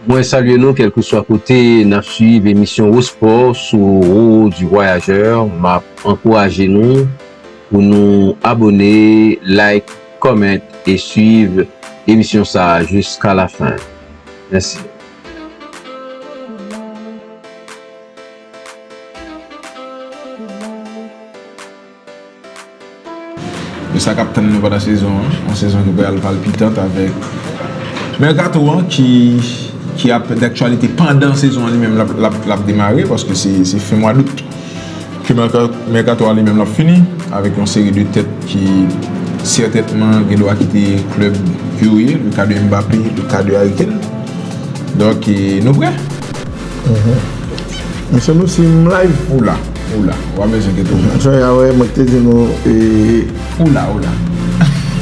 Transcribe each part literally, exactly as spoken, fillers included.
Mwen salye nou kèlkeswa kote n ap swiv emisyon Wo Spò sou Wo Du Voyageur. M ap ankouraje nou pou nou abone, like, comment e swiv emisyon sa a jiska la fen. Mèsi. E sa k ap tann nou pandan sezon an, yon sezon ki pral palpitant avèk mèkato an ki, ki ap daktyalite pandan sezon an li menm l ap, l ap, l ap demare, paske se, se fen mwa dout ke mèka-, mèkato a li menm l ap fini, avèk yon seri de tèt ki sètènman gen dwa kite klèb ke yo ye, le ka de Mbappé, le ka de Harry Kane. Donk, e, nou prè? Mhm. Mesye, nou si m live. Ou la, ou la. Ou pa bezwen enkyete w. Mesye, a wè, mwen te di nou, e, ou la, ou la.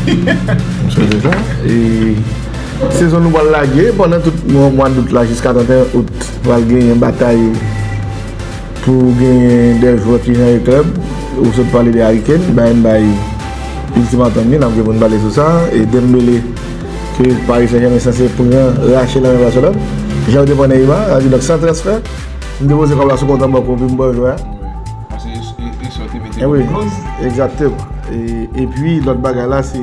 Mesye, se sa. E, sezon nou pral lage pandan tout mwa, mwa dout la jiska trannteyen out. Pral genyen batay pou genyen de jwè ki chanje klèb. Ou sot pale de Harry Kane, Bayern bay iltimatom li, n ap gen pou n pale sou sa. E Dembélé, ke Paris Saint-Germain sanse pran, rache nan men Barcelone. Jan yo te pran Neymar, sa di donk san transfè, m depoze kòb la sou kont an bank ou, epi m ba w jwè a. Wi. Paske e, e, e sa w te mete kòm kloz. Egzakteman. E, epi lòt bagay la, se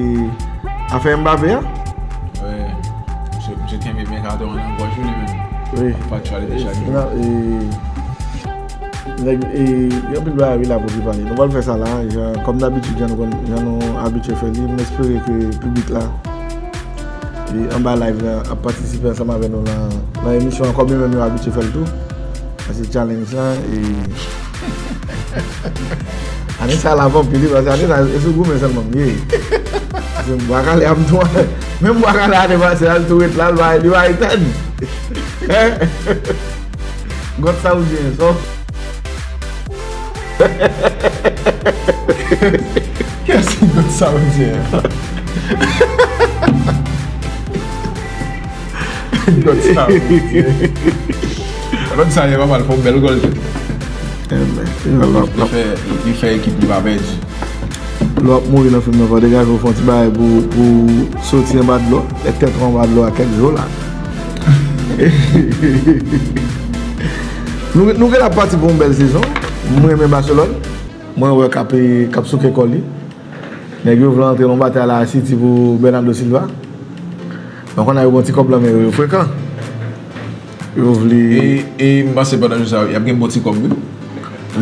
afè Mbappé a. Wi. Misye, misye kenbe mèkato an nan gòj li menm. Wi. Ap aktyalite chak jou. Nèg, e, gen anpil bagay wi la pou ki pale. Nou pral fè sa la, jan, kòm dabitid, jan nou konn, jan nou abitye fè li, m espere ke piblik la, e, anba live la, ap patisipe ansanm avè nou nan, nan emisyon an, kòm yo menm yo abitye fè l tou. Sa se challenge la, e, ane sa la anpil wi, paske ane sa, e sou goumen sèlman m ye. Se m bwa kale ap tou, menm bwa kale ane pase, al tou ret la, l pa, li pa etèn. Gòt Saoudyen, so. Kiyès ki gòt Saoudyen an? Gòt Saoudyen. Gòt Saoudyen pa mal fè yon bèl gòl tou. Li fè, li fè ekip li pa pèdi. Lè w ap mouri nan fim nan, fò w degaje w fè yon ti bagay pou, pou soti anba dlo. Lè tèt ou anba dlo a kèk jou la. Nou, nou genlè ap pati pou yon bèl sezon. Mwen renmen Barcelone. Mwen wè k ap, k ap souke kò li. Nèg yo vle antre nan batay la a City pou Bernardo Silva. Donk, kounye a yo gen yon ti kòb nan men yo, yo frekan. Yo vle. E, e m panse pandan jou sa yo, y ap gen bon ti kòb wi.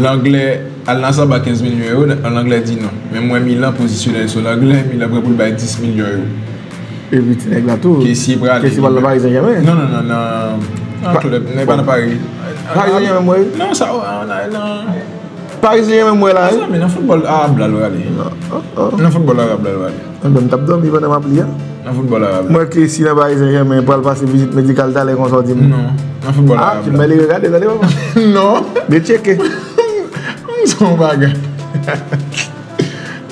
Langlè, Al Nassr ba kenz milyon euro, Langlè di non. Men m wè Milan pozisyone l sou Langlè, Milan prè pou l bay dis milyon euro. Epi ti nèg la tou. Kessie prale. Kessie pral nan Paris Saint-Germain. Non, non, non, nan, nan klèb, nan, pa nan Paris. Paris Saint-Germain, mwen. Non, sa, nan, nan. Paris Saint-Germain, mwen la, wi. Mezanmi, nan foutbòl arab la, l prale. Nan foutbòl arab la, l prale. Enben, m t ap dòmi pandan m ap li a. Nan foutbòl arab la. Mwen ke si nan Paris Saint-Germain pral pase vizit medikal talè konsa w di m. Non, nan foutbòl arab la. Ah, ti mèli regade, tande papa. Non. Byen tcheke. M di w bagay.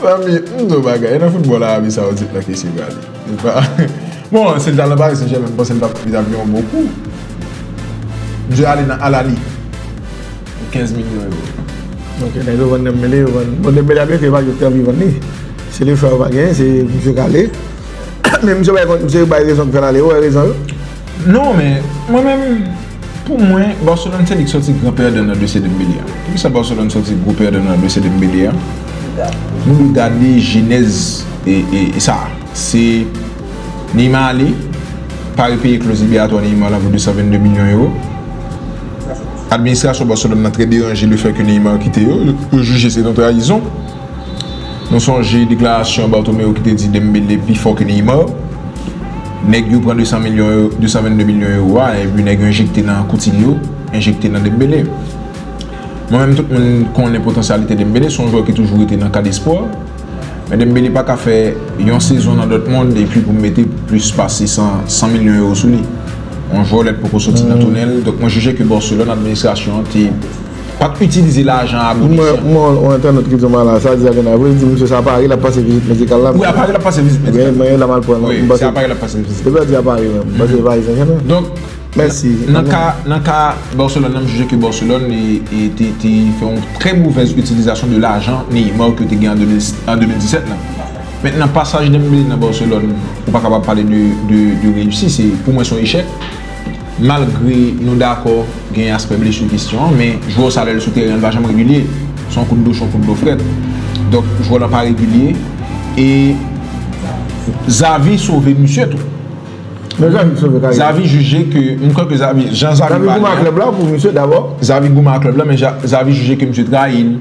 Zanmi, m di w bagay. E nan foutbòl arab sa w di m nan ke si prale. Li pa. Bon, si l t al nan Paris Saint-Germain, m panse l t ap, li t ap gen yon bon kou. Misye ale nan Al Ahly. Pou kenz milyon euro. Ok, nèg yo vann Dembélé, yo vann. Bon, Dembélé ap rete, pa gen ki anvi vann li. Se lechwa yo pa genyen, se misye k ale. Men misye bay, misye bay rezon ki fè l ale, ou wè rezon yo? Non, men mwen menm, pou mwen, Barcelone se li k sòti gran pèdan nan dosye Dembélé a. Poukisa Barcelone sòti gwo pèdan nan dosye Dembélé a? Nou dwe gade jenèz e, e, e sa. Se Neymar ale, Paris peye kloz liberatwa Neymar la pou de san vennde milyon euro. Administrasyon Barcelone nan trè deranje lefètke Neymar kite yo, yo jije se yon trayizon. Nou sonje deklarasyon Bartomeu ki te di Dembélé pi fò ke Neymar. Nèg yo pran de san milyon euro, de san vennde milyon euro a, epi nèg yo enjekte nan Coutinho, enjekte nan Dembélé. Mwen menm, tout moun konnen potansyalite Dembélé, se yon jwè ki toujou rete nan kad espwa. Men Dembélé pa ka fè yon sezon nan Dortmund epi pou mete plis pase san, san milyon euro sou li. Yon jwè lè poko soti nan tonèl. Donk, mwen jije ke Barcelone, administrasyon an te pa t itilize lajan a bon esyan. Mwen, mwen, yon entènot ki di m la, sa di a gen avre, li di misye sa Paris l ap pase vizit medikal la. Wi, a Paris l ap pase vizit medikal. Men, men la mal pran, non. Wi, se a Paris l ap pase vizit. Li pèdi a Paris menm, paske Paris Saint-Germain. Donk, Mèsi. Nan ka, nan ka Barcelone, nan, m jije ke Barcelone e, e, te, te fè yon trè movèz itilizasyon de lajan Neymar ke te gen an de mil, an de mil disèt la. Mentnan, pasaj Dembélé nan Barcelone, ou pa kapab pale de, de, de reyisi, se, pou mwen, se yon echèk. Malgre nou dakò gen aspè blesi kesyon an, men jwè w sa lè l sou teren an, l pa janm regilye. Se yon kout dlo cho, yon kout dlo frèt. Donk, jwè w la pa regilye. E Xavi sove misye tou. Men Xavi sove kay. Xavi jije ke, m kwè ke Xavi, jan Xavi pale a, klèb la pou misye dabò. Xavi goumen ak klèb la, men Ja- Xavi jije ke misye trayi l.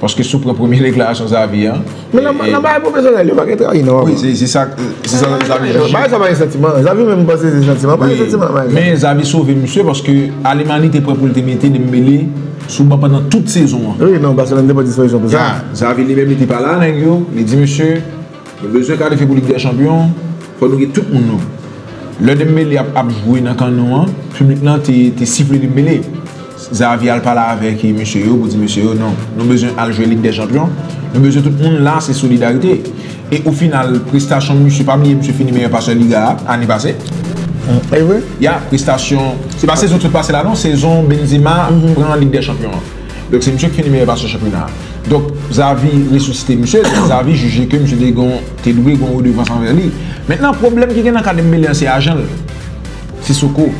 Paske si w pran premye deklarasyon Xavi an, men nan, e, nan bagay pwofesyonèl, yo pa gen trayi, non, wi, papa. Se, se sa, se sa Xavi jije. Bagay sa pa gen santiman. Xavi menm panse se santiman, pa gen santiman nan bagay sa. Men Xavi sove misye paske Alemani te prè pou l te mete Dembélé sou ban pandan tout sezon an. Wi, non, Barcelone te pran disponisyon pou sa. Ya, Xavi li menm li te pale a nèg yo, li di, mesye, nou bezwen kalifye pou Lig dè Chanpyon, fò nou gen tout moun nou. Lè Dembélé ap, ap jwe nan kan nou an, piblik lan te, te sifle Dembélé. Xavi al pale avèk mesye yo pou di mesye yo, non, nou bezwen al jwe Lig dè Chanpyon, nou bezwen tout moun la, se solidarite. E o final, prestasyon misye, pa bliye misye fini meyè pasè Liga a ane pase. E vre? Ya, prestasyon, se pa sezon k sot pase la non, sezon Benzema pran Lig dè Chanpyon an. Donk se misye ki fini meyè pasè chanpyona a. Donk Xavi resisite misye, Xavi jije ke misye te gon, te dwe gon redevans anvè li. Mentnan, pwoblèm ki gen nan ka Dembélé an, se ajan l. Sissoko.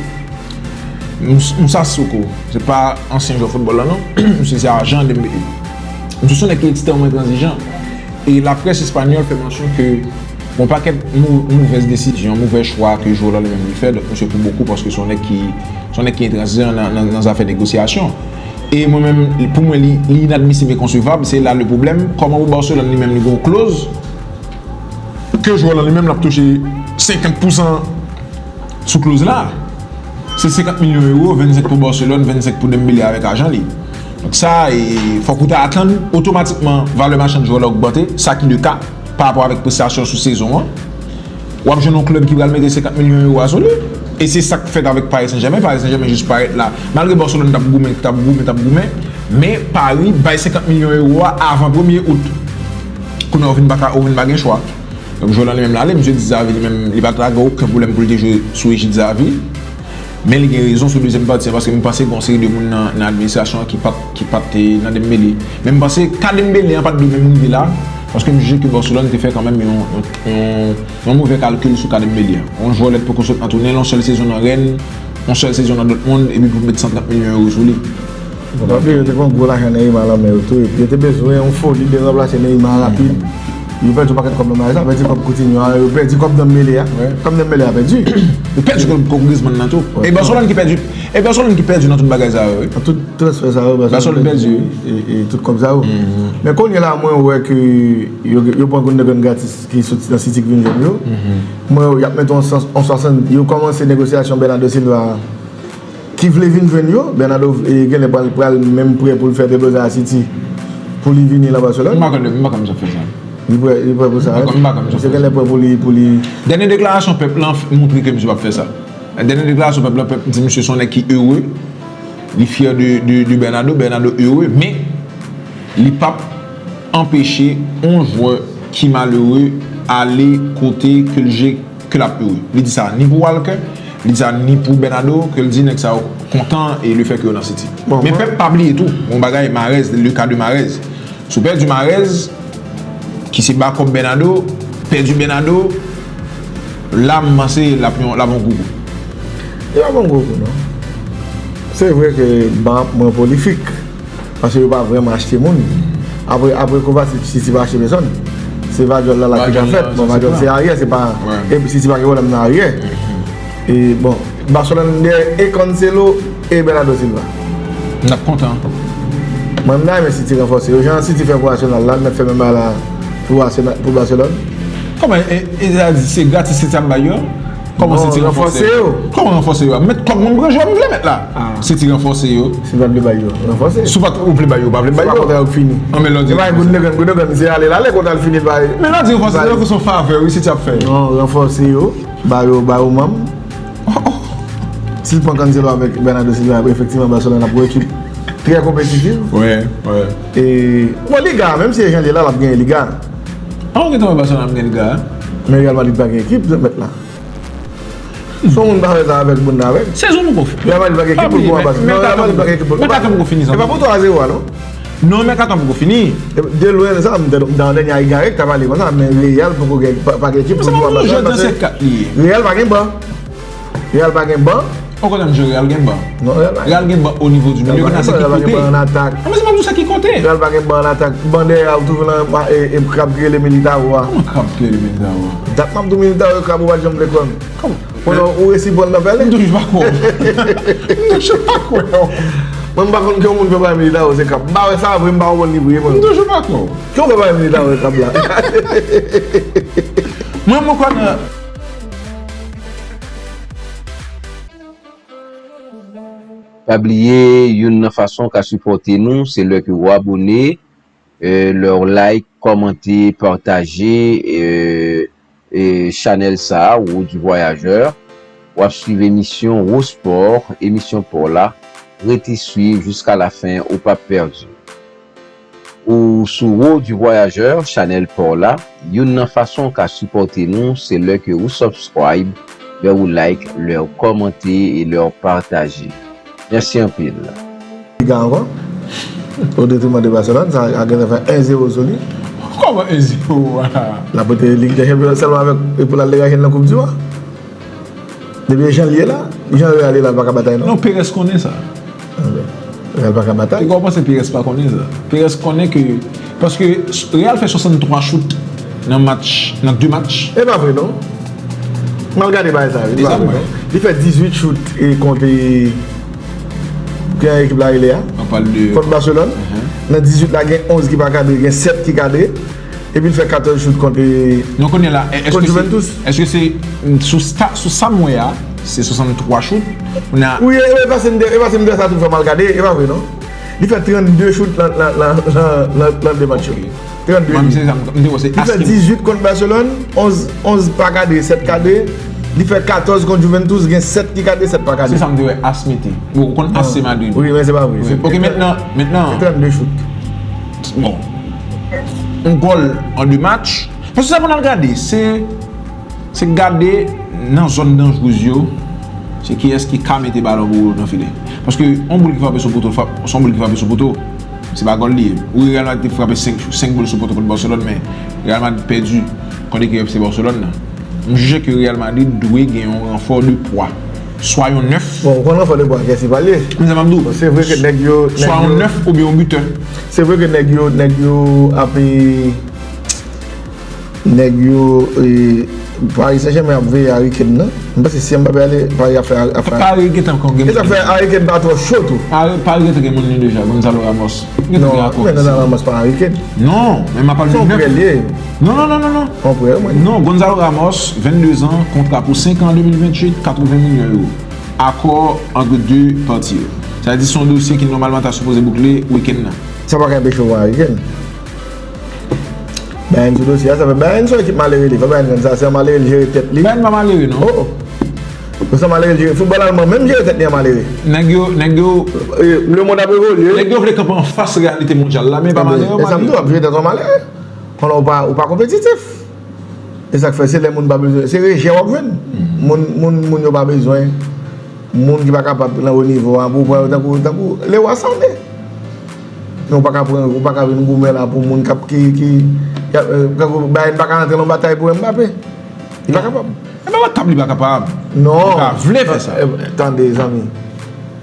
Mous-, Moussa Sissoko. Se pa ansyen jwè foutbòl la non. Misye se ajan Dembélé. Misye se yon nèg ki ekstrèmman entranzijan. E laprès espanyòl fè mansyon ke yon pakèt mou-, movèz desizyon, movè chwa ke jwè la li menm li fè, donk misye pou bokou paske se yon nèg ki, se yon nèg ki entranzijan nan, nan, nan zafè negosyasyon. E mwen menm, pou mwen, li, li inadmisib, enkonsevab. Se la le pwoblèm. Kòman pou Barcelone li menm li gon kloz ke jwè la li menm l ap touche senkant pousan sou kloz la? Se senkant milyon ewo, vennsenk pou Barcelone, vennsenk pou Dembélé avèk ajan li. Donk sa, e, fòk ou ta atann otomatikman valè machann jwè la ogmante, sa ki le ka pa rapò avèk prestasyon sou sezon an. W ap jwenn yon klèb ki pral mete senkant milyon ewo a sou li. E se sa k fèt avèk Paris Saint-Germain. Paris Saint-Germain jis parèt la. Malgre Barcelone t ap goumen, t ap goumen, t ap goumen, men Paris bay senkant milyon ewo a avan premye out. Kounye a, ou vin pa ka, ou vin pa gen chwa. Donk, jwè la li menm l ale, misye di Xavi li menm, li pa t gen okenn pwoblèm pou l te jwe sou ejid Xavi. Men li gen rezon sou dezyèm pati a, paske m panse gen yon seri de moun nan, nan administrasyon an ki pa t, ki pa t, e, nan Dembélé. Men m panse ka Dembélé an pa t dwe menm rive la, paske m jije ke Barcelone te fè kanmenm yon, yon, yon, yon movè kalkil sou ka Dembélé an. Yon jwè lè t poko sot nan tounen l, yon sèl sezon nan Rennes, yon sèl sezon nan Dortmund, epi pou met san trant milyon ewo sou li. Bon, pa bliye, yo te gen yon gwo lajan Neymar nan men yo tou, epi yo te bezwen yon foli de ranplase Neymar rapid. Yo pèdi yon pakèt kòb nan bagay sa, pèdi kòb Coutinho a, yo pèdi kòb Dembélé a. Kòb Dembélé a pèdi. Yo pèdi kòb, kòb Griezmann nan tou. E Barcelone ki pèdi, e Barcelone ki pèdi nan tout bagay sa yo, wi. Nan tout transfè sa yo, Barcelone pèdi, e, e tout kòb sa yo. Men kounye a la, mwen wè ke yo, yo pran Gundogan gratis ki soti nan City ki vin jwenn yo. Mwen wè y ap mete yon san, yon swasant, yo kòmanse negosyasyon Bernardo Silva a. Ki vle vin jwenn yo, Bernardo, e, genlè pral, pral menm prè pou l fè deblozay a City pou li vini nan Barcelone. M pa konn, m pa konn sa fè sa. Li prè, li prè pou sa, wi. M pa konn sa fè sa. Misye genlè prè pou li, pou li. Dènye deklarasyon Pep la montre ke misye p ap fè sa. Dènye deklarasyon Pep la, Pep di misye se yon nèg ki ere. Li fyè de, de, de Bernardo, Bernardo ere, men li p ap anpeche yon jwè ki malere ale kote ke l je ke l ap ere. Li di sa ni pou Walker, li di sa ni pou Bernardo, ke l di nèg sa yo kontan e le fè ke yo nan City. Men Pep pa bliye tou, yon bagay Mahrez, le ka de Mahrez. Si w pèdi Mahrez, ki se bakòp Bernardo, pèdi Bernardo, la m panse l ap yon, l ap yon gwo kou. Li p ap yon gwo kou, non. Se vre ke ban ap mwen pwolifik. Paske yo pa vrèman achte moun. Apre, apre Kovacic, City pa achte pèsòn. Se Vardiol la, la ki ka fèt. Bon, Vardiol se aryè, se pa, e City pa gen pwoblèm nan aryè. E bon, Barcelone dèyè e Cancelo e Bernardo Silva. N ap kontan. Mwen, m ta renmen City ranfòse yo. Jan City fè pou Arsenal la, l mèt fè menm bagay la pou Arsenal, pou Barcelone. Kòman, e, e, se gratis City ap bay yo? Kòman City ranfòse yo? Kòman ranfòse yo? Mèt kòb mwen pran jwè m vle mèt la. City ranfòse yo. Si w pa t vle bay yo, ranfòse. Si w pa t, ou vle bay yo, ou pa vle bay yo. Kontra yo fini. An, men lè w di ranfòse. Gundogan, Gundogan, se ale l ale, kontra l fini, l bay. Men lè w di ranfòse, se yon favè, wi, City ap fè. Non, ranfòse yo, ba yo, ba yo manm. Si l pran Cancelo avèk Bernardo Silva, efektivman, Barcelone ap yon ekip trè konpetitif. Wi, wi. E, bon, Liga, menm si e jan l ye la, l ap genyen Liga. An, ou gentan wè Barcelone ap genyen Liga a? Men Real Madrid pa gen ekip, mèt la. Si yon moun pa fè sa avèk moun nan avèk. Sezon poko fini. Real Madrid pa gen ekip pou l pran bas. Non, Real Madrid pa gen ekip pou l pran bas. Men ka tan poko fini, zanmi. E pa pou twa zewo a, non? Non, men ka tan poko fini. De lwen, sa, m te, nan dènye a, Igare ki ta pale konsa, men Real poko gen, pa, pa gen ekip pou l pran bas. Real pa gen ban. Real pa gen ban. Ou konn jan Real gen ban? Non, Real pa gen. Real gen ban o nivo di moun. Yo konn sa ki konte. Real pa gen ban an atak. An, men se pa tou sa ki konte. Real pa gen ban an atak. Ban dèyè a, ou twouve nan e, e, krab ki rele Militao a. Kòman krab ki rele Militao a? Dat m ap di w Militao e krab ou pa t janm vle kwè m. Kòman? Konnen ou resi pran l nan pèlen. M toujou pa kwè w. M toujou pa kwè w. Mwen, m pa konn ki yon moun fè bay Militao se krab. M pa wè sa vre, m pa konprann li vre, mwen. M toujou pa kwè w. Ki w fè bay Militao se krab la? Mwen, mwen kwè nan Pa bliye, youn nan fason w ka sipòte nou, se lè ke w abone, eh, lè w like, kòmante, pataje, eh, eh, chanèl sa a, Road du Voyageur. W ap swiv emisyon Wo Spò, emisyon pò la. Rete swiv jiska lafen, ou p ap pèdi. Ou sou Road du Voyageur, chanèl pa w la. Youn nan fason w ka sipòte nou, se lè ke ou subscribe, lè ou like, lè ou kòmante e lè ou pataje. Mèsi anpil. Liga ankò. O detriman de Barcelone, sa a gentan fè en zewo sou li. Kòman en zewo a? L ap rete Lig dè Chanpyon sèlman avèk, e pou l al degaje l nan Koup di Mond. Depi jan l ye la, jan Real ye la, l pa ka batay non. Non, Perez konnen sa. Real pa ka batay. Kòman w panse Perez pa konnen sa? Perez konnen ke, paske Real fè swasanntwa chout nan match, nan de match. E pa vre non. M al gade bagay sa, wi, e pa vre non. Li fè dizuit chout e kont, e, ki ekip la rele a? Kont Barcelone. Nan dizuit la, gen onz ki pa kadre, gen sèt ki kadre. Epi l fè katòz chout kont, kont Juventus. Èske se, sou sa, sou sa m wè a, se swasanntwa chout? Wi, e, e pase m de, e pase m de sa tou fè m al gade, e pa vre non. Li fè trannde chout nan, nan, nan, nan, nan, nan de match yo. Trannde. Li fè dizuit kont Barcelone, onz, onz pa kadre, sèt kadre. Li fè katòz kont Juventus, gen sèt ki kadre, sèt pa kadre. Se sa m te wè As mete. Bon, ou konn As se Madrid. Wi, men se pa vre. Ok, mentnan, mentnan. Se trannde chout. Bon. Yon gòl an de match. Paske sa pou n al gade, se, se gade nan zòn danjrez yo, se kiyès ki ka mete balon pou yo nan file. Paske yon boul ki frape sou poto, frap, se yon boul ki frape sou poto. Se pa gòl li ye. Wi, Real Madrid te frape senk, senk boul sou poto kont Barcelone, men Real Madrid pèdi kont ekip F C Barcelone nan. M jije ke Real Madrid dwe gen yon ranfò de pwa. Swa yon nèf. Bon, ou konn ranfò de pwa, kiyès ki pale? Men sa m ap di w. Bon, se vre ke nèg yo, swa yon nèf oubyen yon bitè. Se vre ke nèg yo, nèg yo ap, e, nèg yo, e, Paris Saint-Germain ap veye Harry Kane nan. M panse si Mbappé ale, Paris ap fè, ap fè. Paris gentan kon gen. E sa fè Harry Kane pa twò cho tou. Paris gentan gen moun li deja, Gonzalo Ramos. Non, men Gonzalo Ramos pa Harry Kane. Non, men m ap pale de nèf. Se yon prè li ye. Non, non, non, non, non. Yon prè, wi. Non, Gonzalo Ramos, vennde zan, kontra pou senk an, de mil venntuit, katreven milyon ewo. Akò ant de pati yo. Sa vle di se yon dosye ki nòmalman ta sipoze boukle wikenn nan. Sa pa ka enpeche w wè Harry Kane. Bayern sou dosye a, sa fè Bayern se yon ekip malere li. Fò Bayern konn sa, se yon malere li jere tèt li. Bayern pa malere non. Oh, oh. Se yon malere li jere. Foutbòl alman menm jere tèt li an malere. Nèg yo, nèg yo, e, lemonn ap evolye. Nèg yo vle kanpe anfas reyalite mondyal la, men pa malere yo malere. E sa m di w, ap jere tèt ou an malere. Konnen ou pa, ou pa konpetitif. E sa k fè se lè moun pa bezwen, se rejè w ap jwenn. Moun, moun, moun yo pa bezwen. Moun ki pa kapab nan wo nivo a, pou w pran yo tankou, tankou Leroy Sané. Men ou pa ka pran, ou pa ka vin goumen la pou moun k ap, ki, ki, ki ap, e, tankou Bayern pa ka rantre nan batay pou Mbappé. Li pa kapab. E pa kapab, li pa kapab. Non. Li pa vle fè sa. E, tande, zanmi.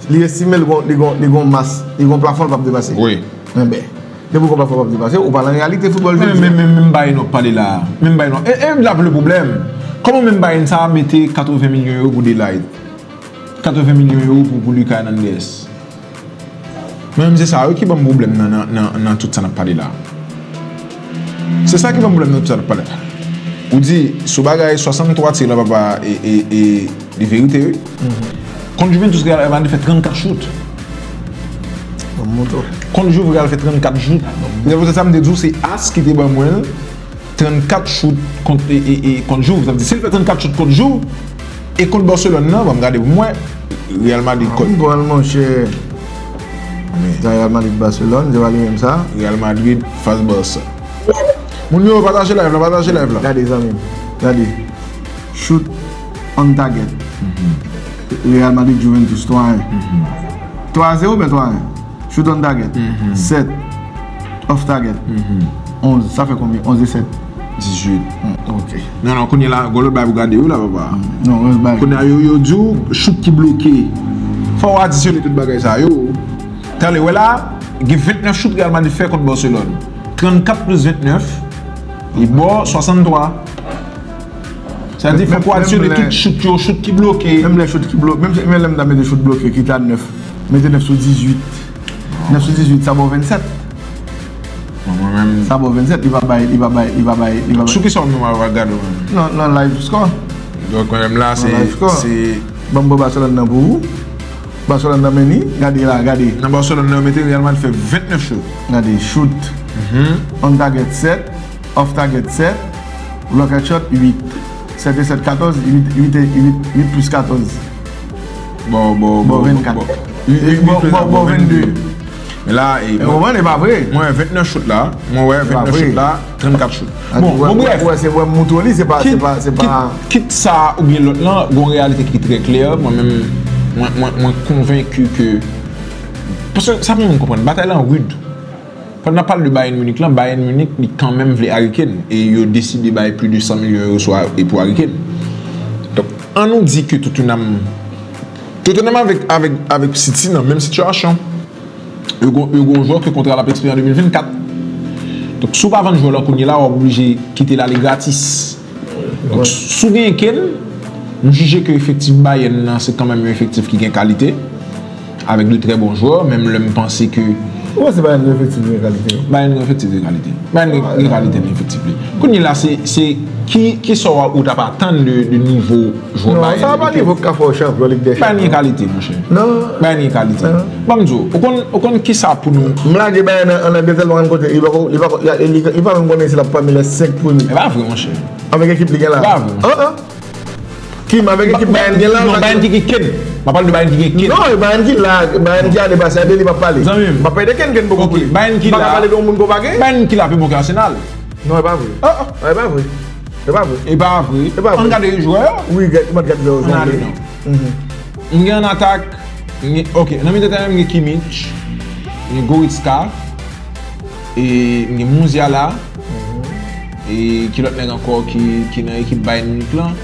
Li estime li gon, li gon, li gon mas, li gon plafon li p ap depase. Wi. Enben, depi w konprann fò w ap depase, ou pa nan reyalite foutbòl jodi a. Men, men, men, men Bayern w ap pale la a. Men Bayern w ap, e, e la pou le pwoblèm. Kòman menm Bayern sa a mete katreven milyon ewo pou Delight? Katreven milyon ewo pou, pou Lucas Hernandez. Men, men se sa wi ki ban m pwoblèm nan, nan, nan, nan tout sa n ap pale la a. Se sa ki ban m pwoblèm nan tout sa n ap pale la. Ou di, sou bagay swasanntwa tir la papa e, e, e, li verite wi. Kont Juventus Real Madrid fè trannkat chout. Kont Juve Real fè trannkat chout. Se poutèt sa m te di w se As ki te ban mwen l. Trannkat chout kont, e, e, e, kont Juve. Sa vle di, si l fè trannkat chout kont Juve, e kont Barcelone nan, ban m gade pou m wè. Real Madrid kont. M pran l, monchè. Sa Real Madrid Barcelone, se pa li menm sa. Real Madrid fas Barça. Moun yo pataje live la, pataje live la. Gade, zanmi m. Gade. Shoot on target. Real Madrid Juventus twa a en. Twa a zewo oubyen twa a en? Shoot on target. Sèt. Off target. Onz. Sa fè konbyen? Onz e sèt. Dizuit. Ok. Non, non, kounye la, gon lòt bagay pou gade wi la, papa. Non, lòt bagay. Kounye a, yo, yo di w chout ki bloke. Fò w adisyone tout bagay sa yo. Tande, wè la, gen ventnèf chout Real Madrid fè kont Barcelone. Trannkat plis ventnèf, li ba w swasanntwa. Sa di, fòk w adisyone tout chout yo, chout ki bloke. Menm lè chout ki bloke, menm, menm lè m ta mete chout bloke ki ta nèf, mete nèf sou dizuit. Nèf sou dizuit, sa ba w vennsèt. Bon, mwen menm. Sa ba w vennsèt, li pa bay, li pa bay, li pa bay, li pa bay. Sou ki sa w menm w ap gade w menm? Non, nan live score. Donk, mwen menm la, se. Nan live score. Se Ban m ba w Barcelone nan pou ou. Barcelone nan men li, gade la, gade. Nan Barcelone nan, yo mete Real Madrid fè ventnèf chout. Gade, shoot. On target sèt, off target sèt, blocked shot uit. Sèt e sèt, katòz, uit, uit, uit, uit plis katòz. Bon, bon, Bon, vennkat. Bon, bon, bon, vennde. Men la, e, E, ou konprann, e pa vre. Mwen wè ventnèf chout la. Mwen wè E pa ventnèf vre. Chout la, trannkat chout. A, Bon, ou wè, bon, brèf. ou wè, se vrèman moutoli, se pa, se Kit, pa, se kit, pa. Kit sa oubyen lòt lan, gon reyalite ki trè klè. Mwen menm, mwen, mwen, mwen konvenki ke. Paske sa pou moun konprann, batay lan rid. Pandan n ap pale de Bayern Munich lan, Bayern Munich, li kanmenm vle Harry Kane. E yo deside bay plis de san milyon euro sou, e pou Harry Kane. Donk, an nou di ke Tottenham, Tottenham avèk, avèk, avèk City nan menm sitiyasyon. Yo gon, yo gon jwè ke kontra l ap ekspire an de mil vennkat. Donk, si w pa vann jwè lan kounye la, w ap oblije kite l ale gratis. Donk, si w genyen Kane, m jije ke efektif Bayern nan, se kanmenm yon efektif ki gen kalite, avèk de trè bon jwè, menm lè m panse ke. Ou panse Bayern gen efektif gen kalite? Bayern gen efektif gen kalite. Bayern gen, gen kalite nan efektif li. Kounye la, se, se ki, ki sa w, ou t ap atann de, de nivo jwè Non, Bayern sa pa nan? Nivo k ka fè w chanpyon Lig dè Bayern gen Chanpyon. Kalite, monchè. Non. Bayern gen kalite. Non. Ban m di w, ou konn, ou konn ki sa pou nou. M lage Bayern nan, nan Angletè tèlman konn kote, li pa ko-, li pa ko-, li, li, li pa menm konnen si l ap pami lè senk premye. E pa vre, monchè. Avèk ekip li gen la. Pa vre. An, an. Kim, avèk ekip Bayern gen la. Non, Bayern ki gen Kane. M ap pale de Bayern ki gen Kane. Non, e Bayern ki la, Bayern ki ale pase a de li p ap pale. Zanmi m. M ap pale de Kane, Kane poko. Ok, Bayern ki M pa ka la. Pale de yon moun ko pa gen. Bayern ki la pi bon ke Arsenal. Non, e pa vre. Ah, ah. E pa vre. E pa vre. E pa vre. E pa vre. Ann gade jwè yo. Wi, gade, m ap gade jwè yo. Ann ale Jwè. non. M gen an atak. M gen, ok, nan mitan teren m gen Kimmich, m gen Goretzka, e m gen Musiala, e ki lòt nèg ankò ki, ki nan ekip Bayern Munich lan,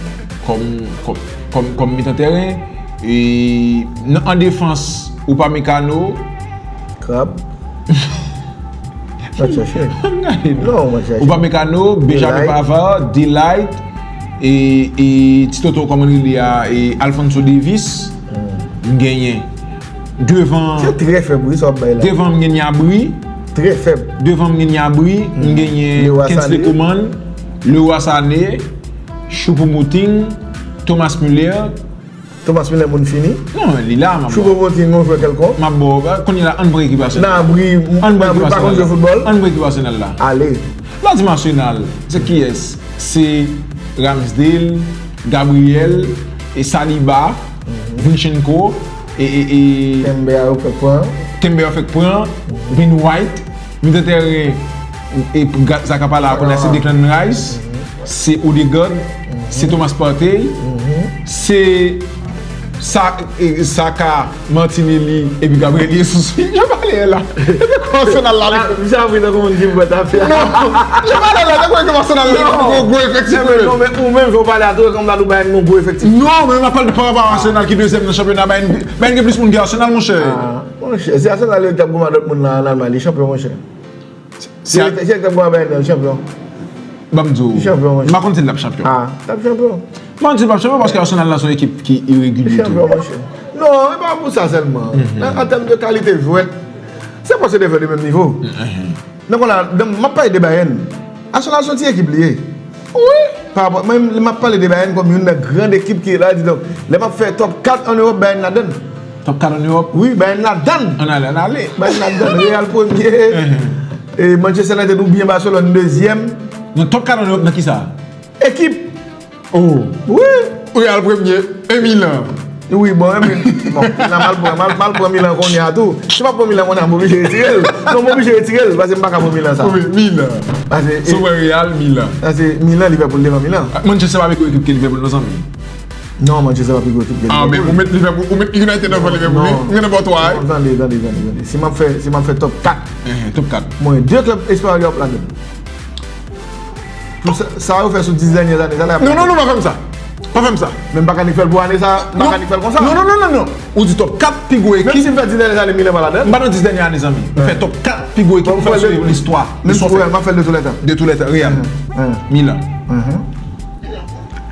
kòm, kòm, kòm, kòm mitan teren, e nan, an defans, Upamecano. Krab. Mwen chèche. Ann gade non. Non, mwen chèche. Upamecano, Benjamin Delight. Pavard, Delight, e, e ti toto kòman li ye a, e Alphonso Davies, m genyen. Devan, Se trè fèb, wi, sa w ap bay la. Devan m gen Gnabry, Trè fèb. Devan m gen Gnabry, m genyen Leroy Kingsley Sané. Coman, Leroy Sané, Choupo-Moting, Thomas Muller. Thomas Muller moun fini. Non, li la, m ap Choupo-Moting yon jwè kèlkonk. M ap ba w, kounye la, ann pran ekip Arsenal. Gnabry, Ann pran Gnabry ekip pa konn jwe Arsenal. Foutbòl. Ann pran ekip Arsenal la. Ale. Lè w di m Arsenal, se kiyès? Se Ramsdale, Gabriel, e Saliba, Zinchenko, e, e, e Kembe a yo fèk pran. Kembe yo fèk pran, Ben White, mitan teren, e pou ga-, sa k ap pale a kounye a se Declan Rice, se Odegaard, se Thomas Partey, se sa, e, Saka, Martinelli, epi Gabriel Jesus. Jan pale la. Epi kwa Arsenal la. Misye ap ri tankou moun ki bwè afè. Non, jan pale la, tankou ekip Arsenal la, gwo, gwo efektif. Non, men ou menm, jan w pale a tou, e kòm ta di w Bayern gen yon gwo efektif. Non, men m ap pale de pa rapò a Arsenal ki dezyèm nan chanpyona, Bayern, Bayern gen plis moun ke Arsenal, monchè. Monchè, si Arsenal yo t ap goumen ak Dortmund la an Almay, li chanpyon, monchè. Si li t ap goumen ak Bayern, li chanpyon. Ban m di w, Li chanpyon, monchè. m pa konn si l t ap chanpyon. Ah, t ap chanpyon. M pa konn si l p ap chanpyon paske Arsenal la se yon ekip ki iregilye tou. Chanpyon, monchè. Non, e pa pou sa sèlman. Nan, an tèm de kalite jwèt, se pa se de fè de menm nivo. Nan konn la, m ap pale de Bayern. Arsenal se yon ti ekip li ye. Wi. Pa rapò, mwen, m ap pale de Bayern kòm youn nan gran ekip ki la, di donk, lè m ap fè top kat an Ewòp, Bayern ladann. Top kat an Ewòp? Wi, Bayern ladann. Ann ale, ann ale. Bayern ladann. Real premye. E Manchester United oubyen Barcelone dezyèm. Nan top kat an Ewòp, nan kisa? Ekip. Oh. Wi. Real premye, e Milan. Wi, bon, e Milan. Bon, Milan mal pran, mal, mal pran Milan kounye a tou. Si pa pran Milan kounye a, m oblije retire l. Non, m oblije retire l, paske m pa ka pran Milan sa. Wi, Milan. Paske, Si w wè Real, Milan. Paske Milan, Liverpool devan Milan. Manchester pa pi gwo ekip ke Liverpool, non, zanmi. Non, Manchester pa pi gwo ekip ke Ah, men Liverpool. Ou met Liverpool, ou met United anvan Liverpool, wi. Non. Ou gen nan bò twa, wi. Non, tande, tande, tande, tande. Si m ap fè, si m ap fè top kat, Eh, top kat. Mwen, de klèb espanol yo ap ladann. Sa, sa yo fè sou dis dènyè ane sa la. Non, non, non, pa fè m sa. Pa fè m sa. Men m pa ka nik fè l pou ane sa, m pa ka nik fè l konsa. Non, non, non, non, non. Ou di top kat pi gwo ekip. Menm si m fè dis dènyè ane, Milan pa ladan. M pa nan dis dènyè ane, zanmi. M fè top kat pi gwo ekip pou fè sou listwa. Menm si Real, m ap fè l de tou lè tan. De tou lè tan, Real. Milan.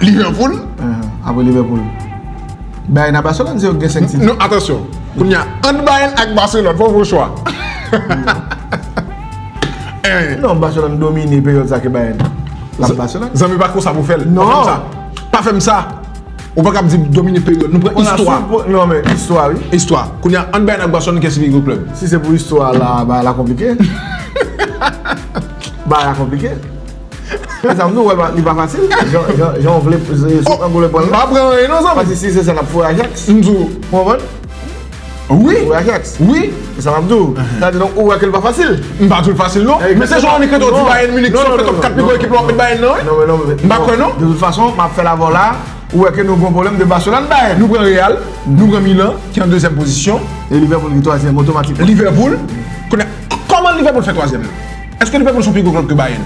Liverpool. Apre Liverpool. Bayern ak Barcelone, se yo ki gen senk tit. Non, atansyon. Kounye a, ant Bayern ak Barcelone, fò w fè yon chwa. Eh. Non, Barcelone domine peryòd sa ke Bayern. L ap Barcelone. Zanmi, pa konsa pou fè l. Non. Pa fè m sa. Pa fè m sa. Ou pa kab di domine peryòd. Nou pran istwa. Non, men istwa, wi. Istwa. Kounye a, ant Bayern ak Barcelone, kiyès ki pi gwo klèb? Si se pou istwa la, bagay la konplike. Bagay la konplike. E sa m di w, wè, li pa fasil. Jan, jan, jan w vle, se, se, oh, angle pran l. M pa pran anyen non, zanmi. Paske si se sa, n ap foure Ajax. M di w. Ou konprann? Wi. Foure Ajax. Wi. E sa m ap di w. Sa di, donk, ou wè ke l pa fasil. M pa di w l fasil, non. Men se jan w annik rete w di Bayern Munich, si w fè top kat pi gwo ekip la, w ap met Bayern nan, wi. Non, men non, men. M pa kwè, non. De tout fason, m ap fè l avè w la. Ou wè ke nou gon pwoblèm de Barcelone Bayern. Nou pran Real, nou pran Milan, ki an dezyèm pozisyon. E Liverpool ki twazyèm, otomatikman. Liverpool, kounye a, kòman Liverpool fè twazyèm nan? Èske Liverpool se yon pi gwo klèb ke Bayern?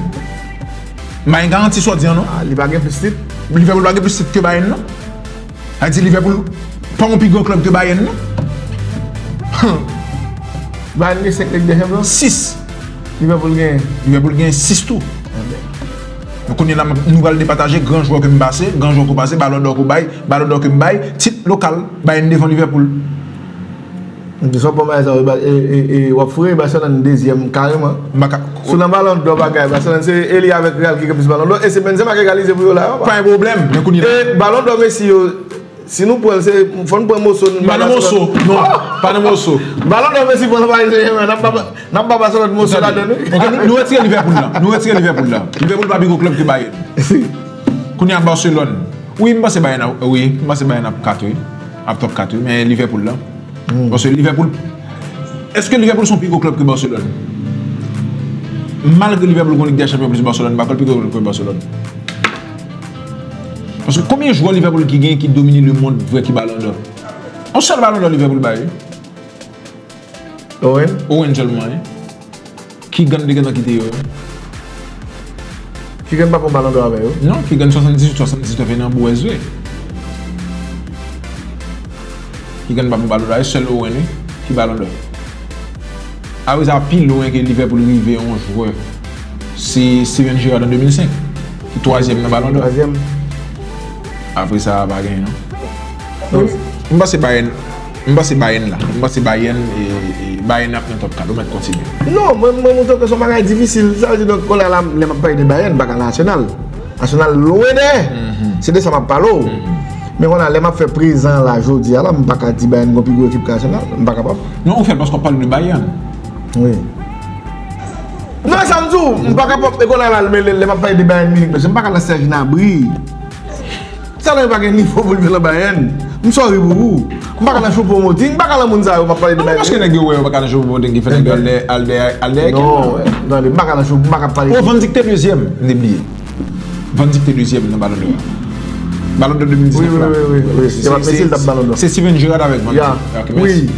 M pa gen garanti sa w di an, non. Ah, li pa gen plis tit. Liverpool pa gen plis tit ke Bayern, non. Sa vle di Liverpool pa yon pi gwo klèb ke Bayern, non. Bayern gen senk Lig dè Chanpyon? Sis. Liverpool gen? Liverpool gen sis tou. Enben. Donk, kounye a la, nou pral depataje gran jwè ke m pase, gran jwè ke w pase, Ballon d'Or ke w bay, Ballon d'Or ke m bay, tit lokal, Bayern devan Liverpool. Sa w pran bagay sa yo, e, e, e, w ap foure Barcelone dezyèm kareman. M pa ka. Sou nan Ballon d'Or bagay, Barcelone se e li avèk Real ki gen plis Ballon d'Or, e se Benzema ki egalize pou yo la. Pa gen pwoblèm, men kounye a. E Ballon d'Or Messi yo, si nou pran l, se, fò n pran moso. M pa nan moso, non, pa nan moso. Ballon d'Or Messi pran nan Paris Saint-Germain, n ap ba, n ap ba Barcelone moso ladan l, wi. Ok, nou, nou retire Liverpool la, nou retire Liverpool la. Liverpool pa pi gwo klèb ke Bayern. Kounye a Barcelone. Wi, m panse Bayern ap, wi, m panse Bayern ap kat, wi. Ap top kat, wi, men Liverpool la. Paske Liverpool, èske Liverpool se yon pi gwo klèb ke Barcelone? Malgre Liverpool gon Lig dè Chanpyon plis Barcelone, m pa kwè l pi gwo klèb ke Barcelone. Paske konbyen jwè Liverpool ki gen ki domine lemonn vre ki Ballon d'Or? Yon sèl Ballon d'Or Liverpool bay, wi. Owen? Owen sèlman, wi. Keegan te gentan kite yo, wi. Keegan pa pran Ballon d'Or avè yo? Non, Keegan swasanndizuit, swasanndizuit fè nan bwèz, wi. Keegan pa pran Ballon d'Or, sèl Owen, wi, ki Ballon d'Or. Apre sa, pi lwen ke Liverpool rive yon jwè, se Steven Gerrard an de mil senk, ki twazyèm nan Ballon d'Or. Twazyèm. Apre sa, pa gen, non. Wi. M panse Bayern, m panse Bayern la. M panse Bayern, e, e, Bayern ap nan top kat. Ou mèt kontinye. Non, mwen, mwen, mwen twouve se yon bagay difisil. Sa vle di, donk, kounye a la, lè m ap pale de Bayern, m pa ka nan Arsenal. Arsenal lwen dèyè. Se de sa m ap pale w. Men kounye a, lè m ap fè prezan la, jodi a la, m pa ka di Bayern gon pi gwo ekip ke Arsenal. M pa kapab. Non, ou fè l paske w ap pale de Bayern. Wi. Non, sa m di w, m pa kapab, e kounye a la, men lè, lè m ap pale de Bayern Munich, mesye, m pa ka nan Serge Gnabry. Sa la, li pa gen nivo pou l vin nan Bayern. M sorry pou ou. M pa ka nan Choupo-Moting, m pa ka nan moun sa yo, m ap pale de Bayern. Paske nèg yo wè yo pa ka nan Choupo-Moting ki fè nèg yo al dèyè, al dèyè, al dèyè. Non, tande, m pa ka nan Choupo, m pa ka pale. Oh, Van Dijk te dezyèm, m te bliye. Van Dijk te dezyèm nan Ballon d'Or. Ballon d'Or de mil diznèf la. Wi, wi, wi, wi. Se, se, se Steven Gerrard avèk Van Dijk. Ok, mèsi.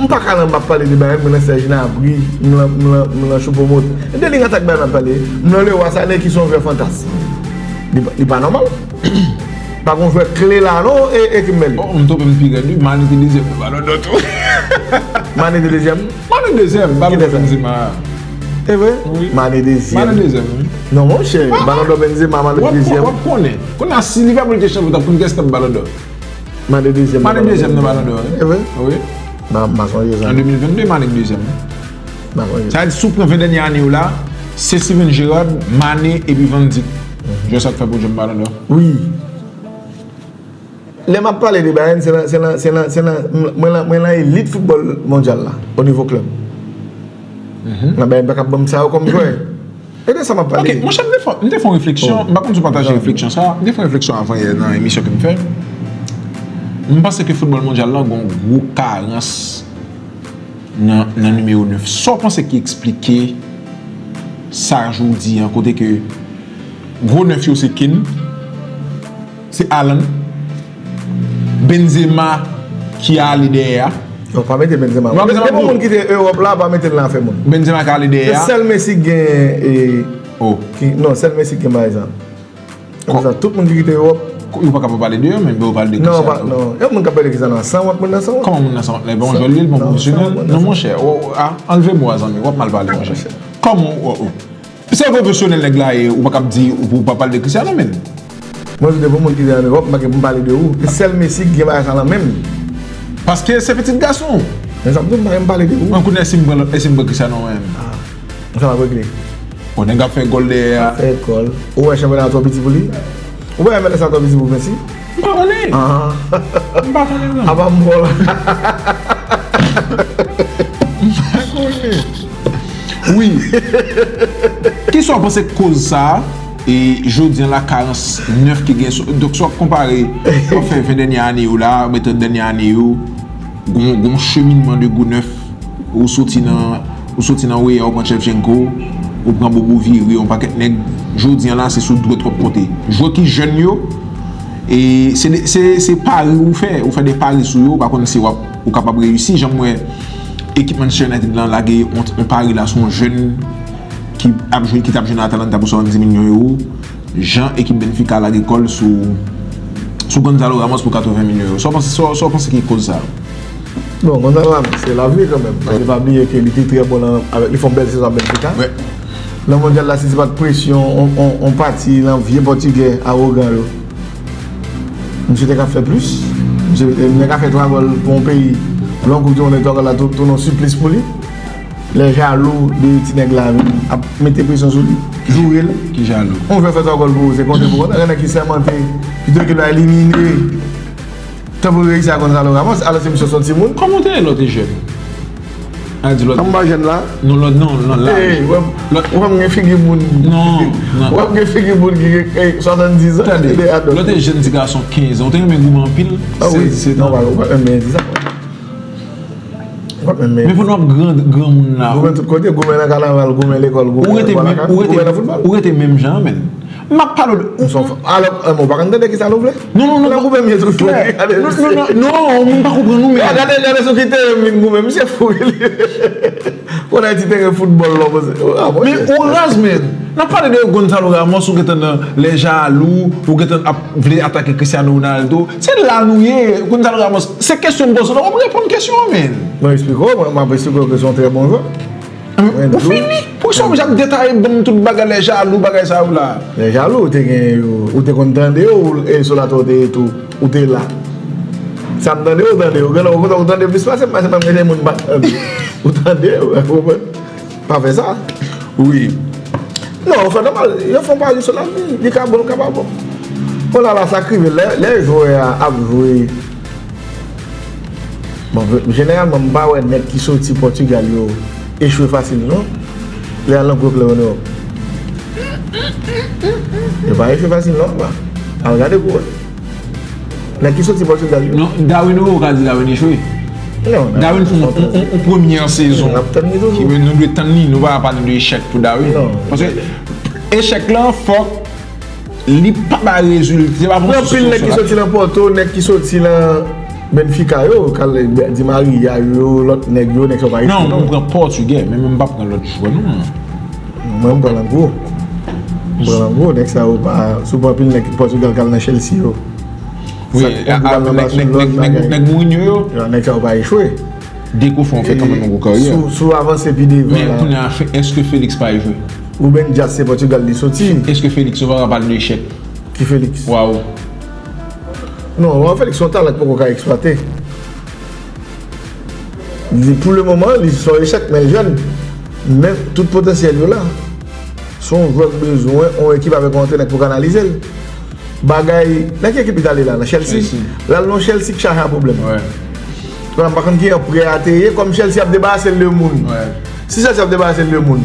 M pa ka nan, m ap pale de Bayern, mwen nan Serge Gnabry, m nan, m nan, m nan Choupo-Moting. E de Ligue atak Bayern m ap pale. M nan Leroy Sané ki se yon jwè fantastik. Li pa, li pa nòmal. Pa gon jwè kle la non, e, e ki m mele. Oh, m twonpe m pi rèd wi, Mané te dezyèm nan Ballon d'Or tou. Mané te dezyèm? Mané dezyèm, Ballon d'Or Benzema. E vre? Wi. Mané dezyèm. Mané dezyèm, wi. Non, monchè, Ballon d'Or Benzema, Mané dezyèm. W ap konnen. Kounye a, si Liverpool te chanpyon, w t ap konn kiyès t ap Ballon d'Or. Mané dezyèm. Mané dezyèm nan Ballon d'Or, wi. E vre? Wi. M pa sonje sa. An de mil vennde, Mané k dezyèm, wi. M pa sonje sa. Sa vle di, si w pran ven dènye ane yo la, se Steven Gerrard, Mané epi Van Dijk. Jwè sa k fè podyòm Ballon d'Or. Wi. Lè m ap pale de Bayern, se nan, se nan, se nan, se nan, mwen nan, mwen nan elit foutbòl mondyal la, o nivo klèb. Nan Bayern pa ka ban m sa yo kòm jwè. E de sa m ap pale. Ok, monchè, m te fè, m te fè yon refleksyon, m pa konn si w pataje refleksyon sa, m te fè yon refleksyon avan yè nan emisyon ke m fè. M panse ke foutbòl mondyal la gon gwo karans nan, nan nimewo nèf. Sa w panse ki eksplike sa jodi an, kote ke gwo nèf yo se Kane, se Haaland, Benzema ki ale dèyè a. Non, pa mete Benzema. Non, Benzema. Depi moun kite Ewòp la, pa mete l nan afè moun. Benzema ki ale dèyè a. Se sèl Messi ki gen, e, Oh. Ki, non, sèl Messi ki gen bagay sa. Apre sa, tout moun ki kite Ewòp. Yo pa ka pa pale de yo, men yo pale de Cristiano. Non, pa, non. Yon moun k ap pale de Cristiano, san wont, moun nan san wont. Kòman moun nan san wont? Li bon jwè, li bon pwofesyonèl. Non, monchè, anlve mo a, zanmi, w ap mal pale, monchè. Kòman w, w, Se pwofesyonèl nèg la ye, ou pa kab di ou, ou pa pale de Cristiano, menm. Mwen, se de pou moun ki te an Ewòp, m pa gen pou m pale de ou. Se sèl Messi ki gen bagay sa nan men l. Paske se pitit gason. Men sa m di w, m pa gen pou m pale de ou. Mwen konnen si m pran, si m pran Cristiano, mwen menm. Ah, sa va regle. Bon, nèg ap fè gòl dèyè a. Fè gòl. Ou wè chanpyona a twò piti pou li? Ou pa wè chanpyona a twò piti pou Messi? M pa konnen. Ah. M pa konnen, non. Apa m bò la. M pa konnen. Wi. Kisa w panse k koz sa a? E jodi an la, karans nèf ki gen sou, donk, si w ap konpare, w ap fè ven dènye ane yo la, oubyen trant dènye ane yo, gon, gon cheminman de gwo nèf, ou soti nan, ou soti nan Weah, ou pran Shevchenko, ou pran Bobo vire, yon pakèt nèg, jodi an la, se sou dwèt w ap konte. Jwè ki jèn yo, e se, se, se pari ou fè, ou fè de pari sou yo, ou pa konn si w ap, ou kapab reyisi, jan m wè ekip Manchester United lan lage yon, yon pari la sou yon jèn ki ap jwe, ki t ap jwe nan Atalanta pou swasanndiz milyon ewo, jan ekip Benfica lage kò l sou, sou Gonzalo Ramos pou katreven milyon ewo. Sa w panse, sa w, sa w panse ki koz sa? Bon, Gonzalo Ramos, se lavi kanmenm. Paske pa bliye ke li te trè bon nan, avèk, li fè yon bèl sezon ak Benfica. Wi. Nan mondyal la, si se pa t presyon, on, on, on pati nan vye pòtigè awogan yo, misye te ka fè plis. Misye, misye ka fè twa gòl pou yon peyi. Lè yon koup di mond, twa gòl la tou, tounen yon siplis pou li. Lè jalou de ti nèg la vin ap mete presyon sou li, joure l. Ki jalou? On jwè fè twa gòl pou ou, se konte pou konte. Gen nèg ki sèmante, ki te okipe elimine. Tanpri reyisi a Gonzalo Ramos, alòske misye se yon timoun. Kòman w te rele lòt jèn? A di lòt. Anba jèn la? Non, lòt, non, non, la. Hey, ou wè m, ou wè m gen figi moun. Non, non. Ou wè m gen figi moun ki gen, eh, swasanndiz an. Tande, lòt jèn ti gason kenz an. Ou te renmen goumen anpil? Ah wi. Sèz, disèt an. Non, ou pa, ou pa renmen di sa. Ou pa renmen. Men pou nou ap gran, granmoun la. Goumen tout kote, goumen nan kanaval, goumen lekòl, goumen nan foutbòl. Ou rete menm jan, menm. M ap pale w de. Ou son fò. Alò, eh, ou pa konn tande kisa nou vle? Non, non, non. Nan goumen m ye tout frè. Non, non, non, non, moun pa konprann ou, men. Gade, gade sou ki teren m vin goumen, misye fou li. Konn Ayiti teren foutbòl la, men ou raz, men. N ap pale de Gonzalo Ramos, ou gentan nan lè jalou, ou gentan ap vle atake Cristiano Ronaldo. Se la nou ye, Gonzalo Ramos. Se kesyon m poze w la, w ap reponn kesyon an, men. Mwen eksplike w, mwen, mwen ap eksplike w ke se yon trè bon jwè. Ou fini? Poukisa w oblije ap detaye ban m tout bagay, lè jalou, bagay sa yo la? Lè jalou, ou te gen yo, ou te konn tande yo, ou, e sou la tou te ye tou, ou te la. Sa m tande, ou tande, ou gen lè ou kontan, ou tande plis pase m, pase m, gen de moun m pa tande. Ou tande, ou konprann? Pa fè sa. Wi. Non, ou fè nòmal, yo fè yon pari sou lavi, li ka bon, li ka pa bon. Bon, la, la, sa k rive, lè, lè jwè a ap jwe. Bon, jeneralman, m pa wè nèg ki soti Pòtigal yo echwe fasil, non. Lè y al nan gwo klèb an Ewòp. Yo pa echwe fasil, non, pa. Al gade pou wè. Nèg ki soti Pòtigal yo. Non, Darwin, ou ka di Darwin echwe. Non, Darwin fè yon, yon, yon, yon premyè sezon. N ap tann li toujou. Ki nou dwe tann li, nou pa ka pale de echèk pou Darwin. Non. Paske echèk lan, fòk Li pa bay rezilta, se pa bon. Gen anpil nèg ki soti nan Porto, nèg ki soti nan Benfica yo, Carl Di Maria yo, lòt nèg yo, nèg sa yo pa echwe, non. Non, m pran pòtigè, men m pa pran lòt jwè, non. Mwen, m pran nan gwo. M pran nan gwo, nèg sa yo pa, si w pran anpil nèg Pòtigal k al nan Chelsea yo. Wi, nèg, nèg, nèg Mourinho yo. Nèg sa yo pa echwe. Dekoufè w fè kanmenm yon gwo karyè. Si w, si w avanse pi devan la. Men kounye a, èske Felix pa jwe? Ruben Dias se Pòtigal li soti. Èske Felix, ou pa ka pale de echèk? Ki Felix? Joao. Non, Joao Felix se yon talan ki poko ka eksplwate. Li, pou le moman, li se yon echèk, men l jèn. Men tout potansyèl yo la. Se yon jwè k bezwen yon ekip avèk yon antrenè k pou kanalize l. Bagay, nan ki ekip li t ale la? Nan Chelsea? Chelsea. L al nan Chelsea k chaje a pwoblèm. Wè. Kounye a m pa konn kijan prè a te ye, kòm Chelsea ap debarase l de moun. Wè. Si Chelsea ap debarase l de moun,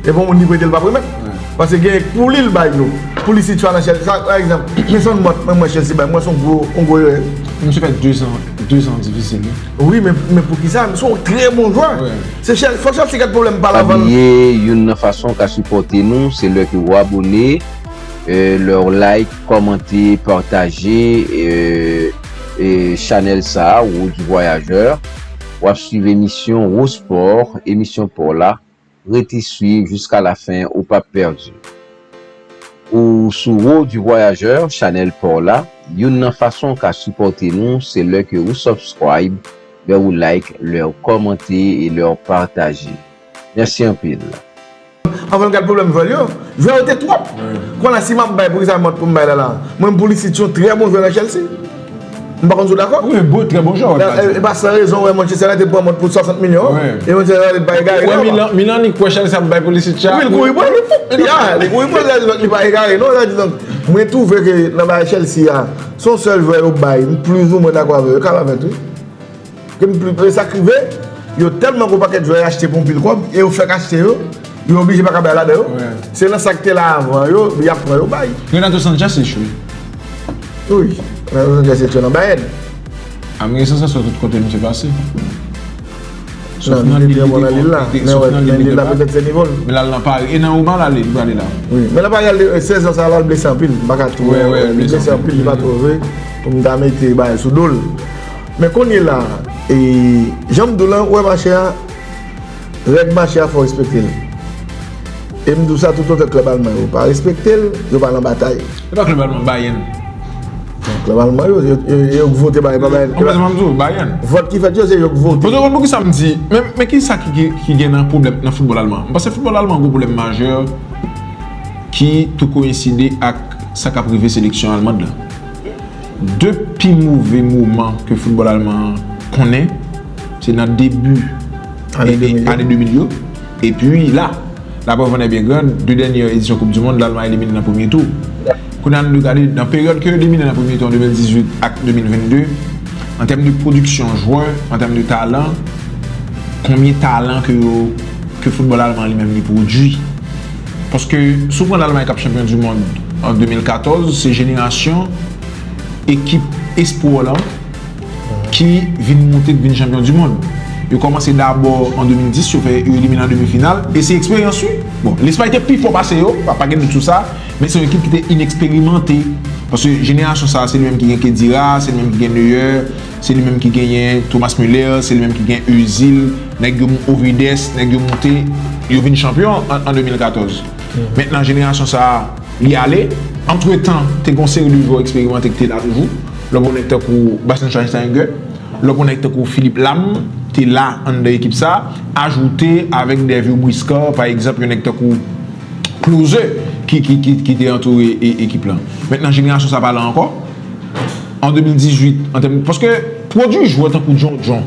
e bon moun li prete l p ap remèt. Wè. Paske gen pou li l bay yo. Pou li sitwa nan Chelsea. Sa, pa egzanp, Mason Mount, mwen, mwen Chelsea bay, mwen se yon gwo, yon gwo erè. Misye fè dezan, dezan difisil, wi. Wi, men, men poukisa? Se yon trè bon jwè. Wè. Se Chelsea, fòk Chelsea gad pwoblèm pa l avan. Pa bliye, youn nan fason w ka sipòte nou, se lè ke w abone, e, lè w like, kòmante, pataje, e, e, chanèl sa a, Road du Voyageur. W ap swiv emisyon Wo Sport, emisyon pa w la. Rete swiv jiska lafen, ou p ap pèdi. Ou sou Road du Voyageur, chanèl pa w la. Youn nan fason w ka sipòte nou, se lè ke ou subscribe, lè ou like, lè ou kòmante e lè ou pataje. Mèsi anpil. Anvan n gad pwoblèm vòl yo, jwè yo te twòp. Kounye a, si m ap bay, poukisa m ap pou m bay la la? Mwen, Pulisic se yon trè bon jwè nan Chelsea. M pa konn si w dakò. Wi, bon, trè bon jwè. E, e pa san rezon, wè, Manchester United pran mòt pou swasant milyon. Wi. E Manchester United pa egare, non. Milan, Milan, li kwè Chelsea ap bay Pulisic a. Wi, li kouri pran li. Ya, li kouri pran li, li pa egare, non, sa di, donk, mwen twouve ke nan bagay Chelsea a, se yon sèl jwè yo bay, m plizoumwen dakò avè yo, Carl Avent, wi. Ke m pli, e sa k rive, yo tèlman gwo pakèt jwè yo achte pou yon pil kòb, e yo fèk achte yo, yo oblije pa ka bay ladan yo. Wi. Se nan sa k te la avan yo, y ap pran yo bay. Renato Sanches echwe. Wi, Renato Sanches echwe nan Bayern. A, m gen sansasyon tout kote misye pase. Sòf nan Lille, li te bon nan Lille la. Men wè, nan Lille la, petèt se nivo l. Men l al nan Paris. E nan Roma l ale, li prale la. Wi, men nan Paris, al, sezon sa a, l al blese anpil. M pa ka twò, li blese anpil, li pa twò jwe. Pou m ta mete bagay sou do l. Men kounye la, e, jan m di w lan, ou wè mache a, règ mache a fò w respekte l. E m di w sa, toutotan klèb alman yo pa respekte l, yo pa nan batay. E pa klèb alman, Bayern. Klèb alman yo, yo, yo, yo k vote Bayern, pa Bayern. Mwen menm, m di w, Bayern. Vòt ki fèt yo, se yo k vote. Paske w konn poukisa m di, men, men ki sa ki, ki, ki gen nan pwoblèm nan foutbòl alman? M panse foutbòl alman gon pwoblèm majè ki tou koyenside ak sa k ap rive seleksyon almand lan. De pi move moman ke foutbòl alman an konnen, se nan debi ane de mil yo. Ane de mil yo. Epi la, la preuve en est bien grande, de dènye edisyon Koup di Mond, Lalmay elimine nan premye tou. Kounye a, nou gade, nan peryòd ke yo elimine nan premye tou an de mil dizuit ak de mil vennde, an tèm de pwodiksyon jwè, an tèm de talan, konbyen talan ke yo, ke foutbòl alman li menm li pwodui? Paske, si w pran Lalmay k ap chanpyon di mond an de mil katòz, se jenerasyon ekip espwa lan ki vin moute, k vin chanpyon di mond. Yo kòmanse dabò an de mil dis, yo fè, yo elimine an demi final, e se eksperyans, wi. Bon, Lespay te pi fò pase yo, pa, pa gen dout sou sa, men se yon ekip ki te ineksperimante. Paske jenerasyon sa a, se li menm ki gen Khedira, se li menm ki gen Neuer, se li menm ki genyen Thomas Müller, se li menm ki gen Özil, nèg yo, Ovides, nèg yo moute, yo vin chanpyon an, an de mil katòz. Mentnan, jenerasyon sa a, li ale. Antretan, te gen yon seri de jwè eksperimante ki te la toujou. Lè w pran nèg tankou Bastian Schweinsteiger, lè w pran nèg tankou Philipp Lahm, te la anndan ekip sa, ajoute avèk Dave Brisker, pa egzanp, yon nèg tankou Klose ki, ki, ki, ki te antoure e, ekip lan. Mentnan, jenerasyon sa pa la ankò. An de mil dizuit, an tèm, paske pwodui jwè tankou John John,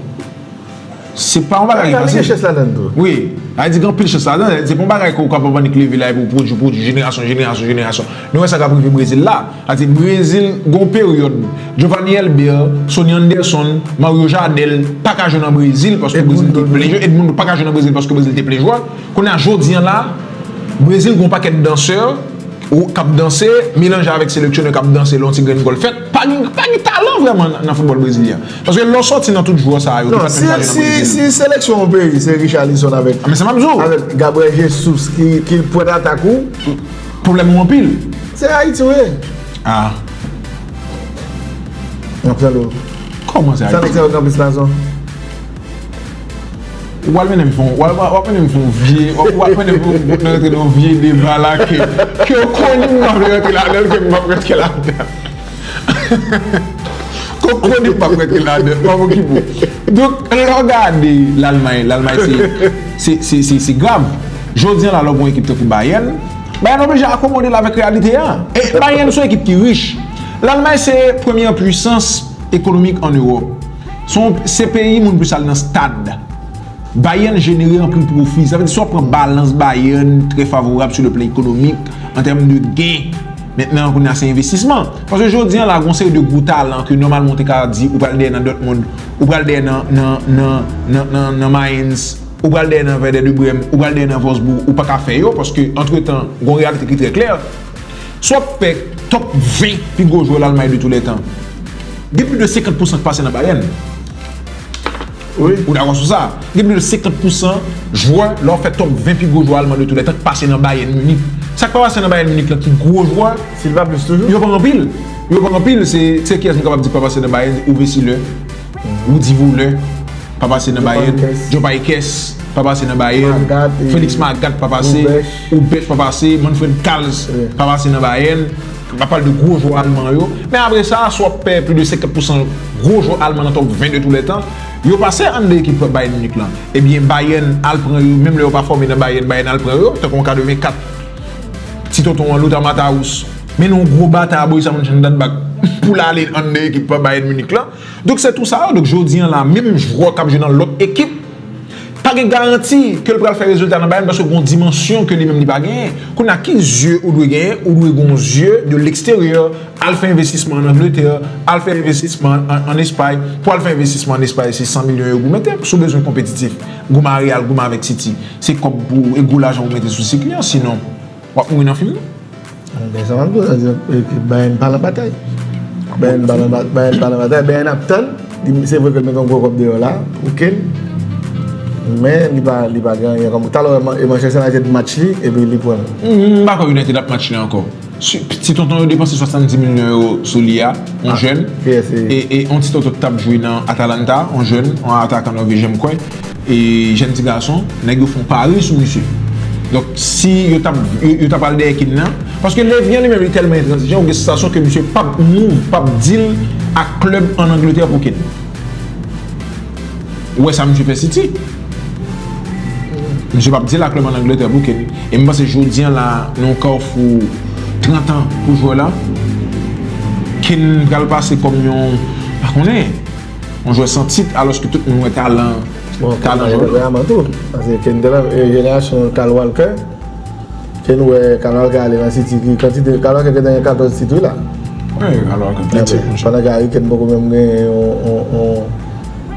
se pa yon bagay ki fasil. Li gen chans ladan l tou. Wi. Sa vle di gen anpil chans ladan l. Se pa yon bagay ke w kapab annik leve la epi w pwodui, pwodui, jenerasyon, jenerasyon, jenerasyon. Nou wè sa k ap rive Brezil la. Sa vle di Brezil, gen yon peryòd, Giovanni Elber, Sonny Anderson, Mario Jardel, pa ka jwe nan Brezil paske Brezil te ple jwè. Edmundo pa ka jwe nan Brezil paske Brezil te ple jwè. Kounye a, jodi a la, Brezil gen yon pakèt dansè, ou k ap danse, melanje avèk seleksyonè k ap danse lè yon ti grenn gòl fèt. Pa gen, pa gen talan vrèman nan, nan foutbòl brezilyen. Paske lè w sòti nan tout jwè sa yo, non, ki pa t menm si, si, si seleksyon yon peyi, se Richarlison avèk, a, men sa m ap di w, avèk Gabriel Jesus ki, ki pwent atak ou. Pwoblèm ou anpil. Se Ayiti w ye. A. M ap tande w. Kòman se Ayiti? Sa nèg sa yo gen anpil sitwasyon. Ou pral mennen m fè yon, w ap, w ap mennen m fè yon vye, w ap, w ap mennen m fè yon, nou rantre nan yon vye deba la ke, ke w konnen m pa vle rantre ladan l, ke m p ap rantre ladan l. Ke w konnen m p ap rantre ladan l, m p ap okipe w. Donk, lè w gade Lalmay, Lalmay se, se, se, se, se grav. Jodi a la, lè w gen yon ekip tankou Bayern, Bayern oblije akomode l avèk reyalite a. E Bayern se yon ekip ki rich. Lalmay se premyè pwisans ekonomik an Ewòp. Se yon, se peyi moun plis al nan stad. Bayern jenere anpil pwofi. Sa vle di, si w ap pran balans Bayern, trè favorab sou le plan ekonomik, an tèm de gen. Mentnan, kounye a, se envestisman. Paske jodi a la, gen yon seri de gwo talan ke nòmalman w te ka di, ou pral dèyè nan Dortmund, ou pral dèyè nan, nan, nan, nan, nan, nan Mainz, ou pral dèyè nan Werder de Brême, ou pral dèyè nan Wolfsburg, ou pa ka fè yo, paske, antretan, gen yon reyalite ki trè klè. Si w ap fè top ven pi gwo jwè Lalmay de tou lè tan, gen plis de senkant pousan k pase nan Bayern. Wi. Ou dakò sou sa? Gen plis de senkant pousan jwè, lè w fè top ven pi gwo jwè alman de tou lè tan, k pase nan Bayern Munich. Sa k pa pase nan Bayern Munich lan ki gwo jwè? Si l pa plis toujou. Yo pa anpil. Yo pa anpil. Se, se kiyès m kapab di k pa pase nan Bayern? Uwe Seeler, Rudi Völler, pa pase nan Bayern. Djobay Hekes pa pa pase nan Bayern, Magath, e, Felix Magath pa pase, Hrubesch. Hrubesch pa pase, Manfred Kals, wi, pa pase nan Bayern. M ap pale de gwo jwè alman yo. Men apre sa, si w ap pè plis de senkant pousan gwo jwè alman nan top ven de tou lè tan, yo pase anndan ekip Bayern Munich lan. Ebyen, Bayern al pran yo, menm lè yo pa fòme nan Bayern, Bayern al pran yo, tankou an katrevenkat, ti tonton an, Lothar Matthäus, mennen yon gwo batay a Borussia Mönchengladbach pou l ale anndan ekip Bayern Munich lan. Donk, se tou sa yo. Donk, jodi an la, menm jwè k ap jwe nan lòt ekip, pa gen garanti ke l pral fè rezilta nan Bayern paske gen yon dimansyon ke li menm li pa genyen. Kounye a, ki zye ou dwe genyen? Ou dwe gen yon zye de l'extérieur, al fè envestisman an Angletè, al fè envestisman an, an Espay. Pou al fè envestisman an Espay, se san milyon euro ou mete, si w bezwen konpetitif. Goumen a Real, goumen avèk City. Se kòb pou, e gwo lajan ou mete sou sikli an, sinon, w ap mouri nan fim nan. An, men sa m ap di w, sa di, e, Bayern pa nan batay. Bayern pa nan ba-, Bayern pa nan batay. Bayern ap tann. Li, se vre ke l mete yon gwo kòb deyò la, pou Kane. Men li pa, li pa gen anyen kòm. Talè, e, Manchester United match li, epi li pran l. M, m pa kwè United ap match li ankò. Si, ti tonton yo depanse swasanndis milyon euro sou li a, yon jèn. E, e yon ti tonton t ap jwe nan Atalanta, yon jèn, yon atakan nòvejyen, m kwè. E jèn ti gason, nèg yo fè yon pari sou misye. Donk, si yo t ap, yo, yo t ap al dèyè Kane nan, paske Levy an li menm, li tèlman entranzijan, ou gen sansasyon ke misye p ap move, p ap deal ak klèb ann Angletè pou Kane. Ou wè sa misye fè City. Misye p ap deal ak klèb ann Angletè pou Kane. E m panse jodi an la, nan yon kafou trant an pou jwè la, Kane pral pase kòm yon, pa konnen, yon jwè san tit, alòske tout moun wè talan, bon, talan jwè. Vrèman tou. Paske Kane te nan, e, jenerasyon Kyle Walker. Kane wè Kyle Walker ale nan City, ki kantite, Kyle Walker gentan gen katòz tit, wi, la. Wi, Kyle Walker gen tit, monchè. Pandan ke Harry Kane poko menm gen yon, yon, yon,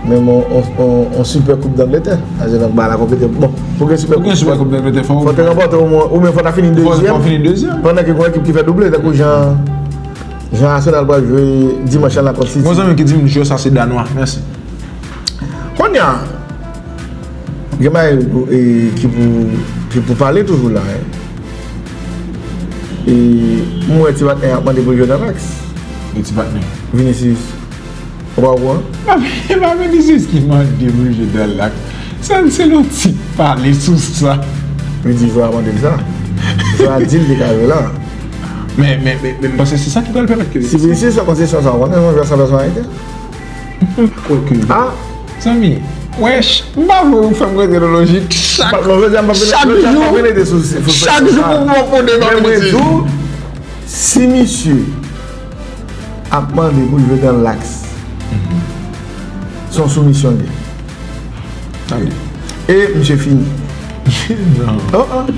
menm yon, yon, yon, yon Super Coupe d'Angleterre. Paske nan ba la konpete, bon, pou gen Super Coupe d'Angleterre, fò w te ranpòte omwen, oubyen fò w ta fini dezyèm. Fò w fini dezyèm. Pandan ke gen ekip ki fè double, tankou jan Jan Arsenal pral jwe dimanch lan kont City. Gon zanmi ki di m jwè sa se Danwa. Mèsi. Kounye a, gen bagay, e, ki pou, ki pou pale toujou la, en. E, m wè ti patnè ap mande pou l jwe nan Laks. E ti patnè. Vinicius. Ou pa okouran? E pa Vinicius ki mande pou l jwe nan Laks. Sa, se yon ti pale sou sa. Li di jwè a mande l sa. Jwè a di l li ka jwe la. Men, men, men, men m panse se sa ki pral pèmèt ke... Si Vinicius fè konsesyon sa, ou konnen yon jwè san pèsonalite? M pa kwè ke... Ah? Zanmi, wèch, m pa vle ou fè m rete nan lojik. Chak, chak jou, chak jou pou m ap pwodwe pa Vinicius. Si misye ap mande pou l jwe nan Laks, se yon soumisyon l ye. Tande. E misye fini. Non. Oh, oh.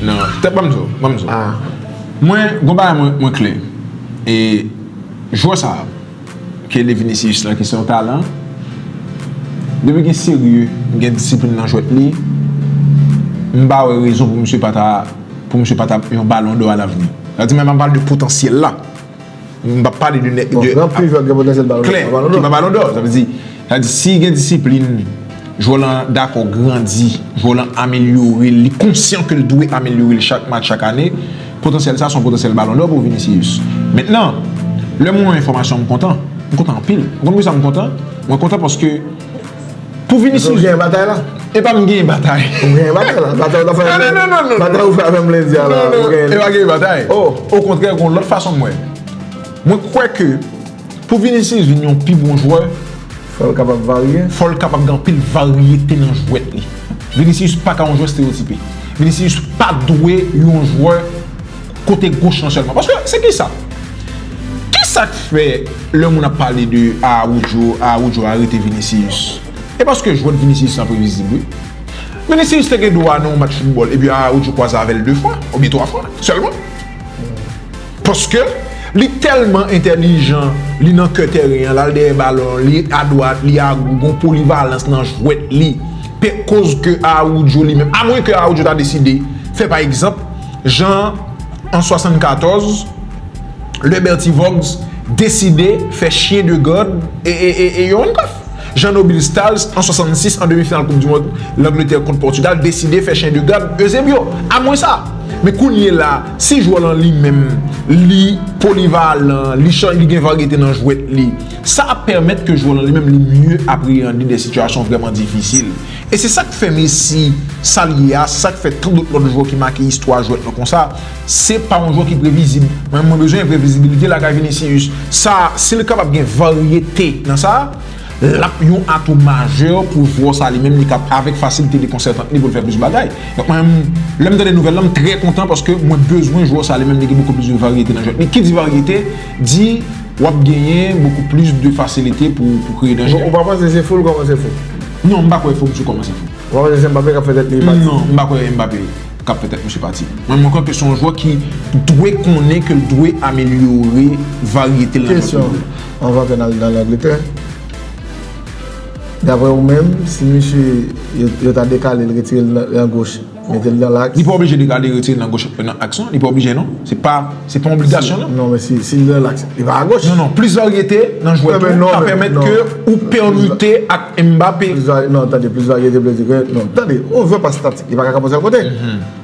Non. Tèt, ban m di w, ban m di w. Ah. Mwen, gon bagay mwen, mwen klè. E jwè sa a, ke le Vinicius lan, ki se yon talan, depi gen serye, gen disiplin nan jwèt li, m pa wè rezon pou misye pa ta, pou misye pa ta yon Ballon d'Or alavni. Sa di, men m ap pale de potansyèl la. M p ap pale de nèg, bon, de, gen anpil jwè ki gen potansyèl Ballon d'Or, klè, ki pa Ballon d'Or. Sa vle di, sa vle di, si gen disiplin, jwè lan dakò grandi, jwè lan amelyore, li konsyan ke l dwe amelyore l chak match, chak ane, potansyèl sa, se yon potansyèl Ballon d'Or pou Vinicius. Mentnan, lè mwen wè enfòmasyon, m kontan. M kontan anpil. Ou konn poukisa m kontan? Mwen kontan paske pou Vinicius. Ou genyen batay la? E pa m genyen batay. Ou genyen batay la? Batay ou ta fè... Non, non, non, non, non. Batay ou fè avè m lendi a la, ou genyen. E pa genyen batay. Oh. Okontrè, gen yon lòt fason m wè. Mwen kwè ke pou Vinicius vin yon pi bon jwè, fò l kapab varye. Fò l kapab gen anpil varyete nan jwèt li. Vinicius pa ka yon jwè estereyotipe. Vinicius pa dwe yon jwè kote goch lan sèlman. Paske se kisa? Kisa k fè lè moun ap pale de Araujo, Araujo arete Vinicius? E paske jwèt Vinicius lan previzib, wi. Vinicius te gen dwa nan yon match foutbòl, epi Araujo kwaze avè l de fwa, oubyen twa fwa, sèlman. Paske li tèlman entèlijan, li nan kè tèren an, l al dèyè balon, li adwat, li agou, gon polivalans nan jwèt li. Pe koz ke Araujo li menm, amwen ke Araujo ta deside fè pa egzanp, jan an swasannkatòz, lè Bertie Vogts deside fè chyen de gad e, e, e, e Johan Cruyff. Jan Nobil Stals an swasannsis, an demi final Koup di Mond Langletè kont Pòtigal, deside fè chyen de gad Eusebio. Amwen sa, Men kounye la, si jwè lan li menm, li polivalan, li chan, li gen varyete nan jwèt li, sa ap pèmèt ke jwè lan li menm li mye apreyande de sitiyasyon vrèman difisil. E se sa k fè Messi, sa l ye a, sa k fè tant dòt lòt jwè ki make istwa jwèt lan konsa, se pa yon jwè ki previzib. Mwen, mwen bezwen previzibilite lakay Vinicius. Sa, si l kapab gen varyete nan sa, l ap yon atou majè pou jwè sa li menm li kab avèk fasilite li konsètan li pou l fè plis bagay. Donk mwen menm, lè m tande nouvèl lan, m trè kontan paske mwen bezwen jwè sa li menm li gen bokou plis de varyete nan jwèt li. Ki di varyete, di w ap genyen bokou plis de fasilite pou, pou kreye danje. Ou pa panse se fou l kòmanse fou? Non, m pa kwè fou misye kòmanse fou. Ou pa panse se Mbappé k ap fè tèt li pati? Non, m pa kwè Mbappé k ap fè tèt misye pati. Mwen, mwen kwè ke se yon jwè ki dwe konnen ke l dwe amelyore varyete l nan jwèt li. Kesyon, anvan ke n al nan Langletè, daprè ou menm, si misye, yo, yo ta dekale l, retire l nan, nan goch, mete l nan laks. Li pa oblije dekale, retire l nan goch, nan aks, non. Li pa oblije, non. Se pa, se pa yon obligasyon, non. Non, men si, si l nan laks, li pa agoch. Non, non. Plis varyete nan jwèt ou ka pèmèt ke ou pèmite ak Mbappé. Plis varyete, non, tande, plis varyete vle di ke, non, tande, yon jwè pa statik, li pa ka kanpe yon sèl kote.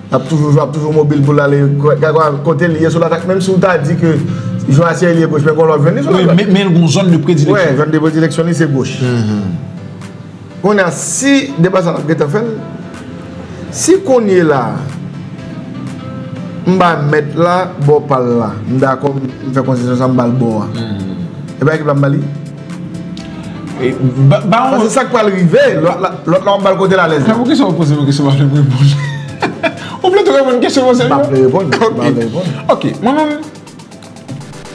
L ap toujou jwe, l ap toujou mobil pou l ale kote l ye sou latak. Menm si w ta di ke jwè a se elye goch, men gon lòt jwenn li sou latak. Men, men l gon zòn de predileksyon. Wè, zòn de predileksyon li se goch. Kounye a, si depa sa n ap gentan fè l, si kounye la a, m ba mèt la bò pa l la, m dakò, m fè konsesyon sa, m ba l bò a. E pa ekip la m ba li? E, ba, ba, paske sa k pral rive, lòt la, lòt la w ap ba l kote l alèz la. Sa pou kesyon w poze mwen kesyon pa vle reponn. Ou plito reponn kesyon mwen sèlman? M pa vle reponn, m pa vle reponn. Ok, mwen menm,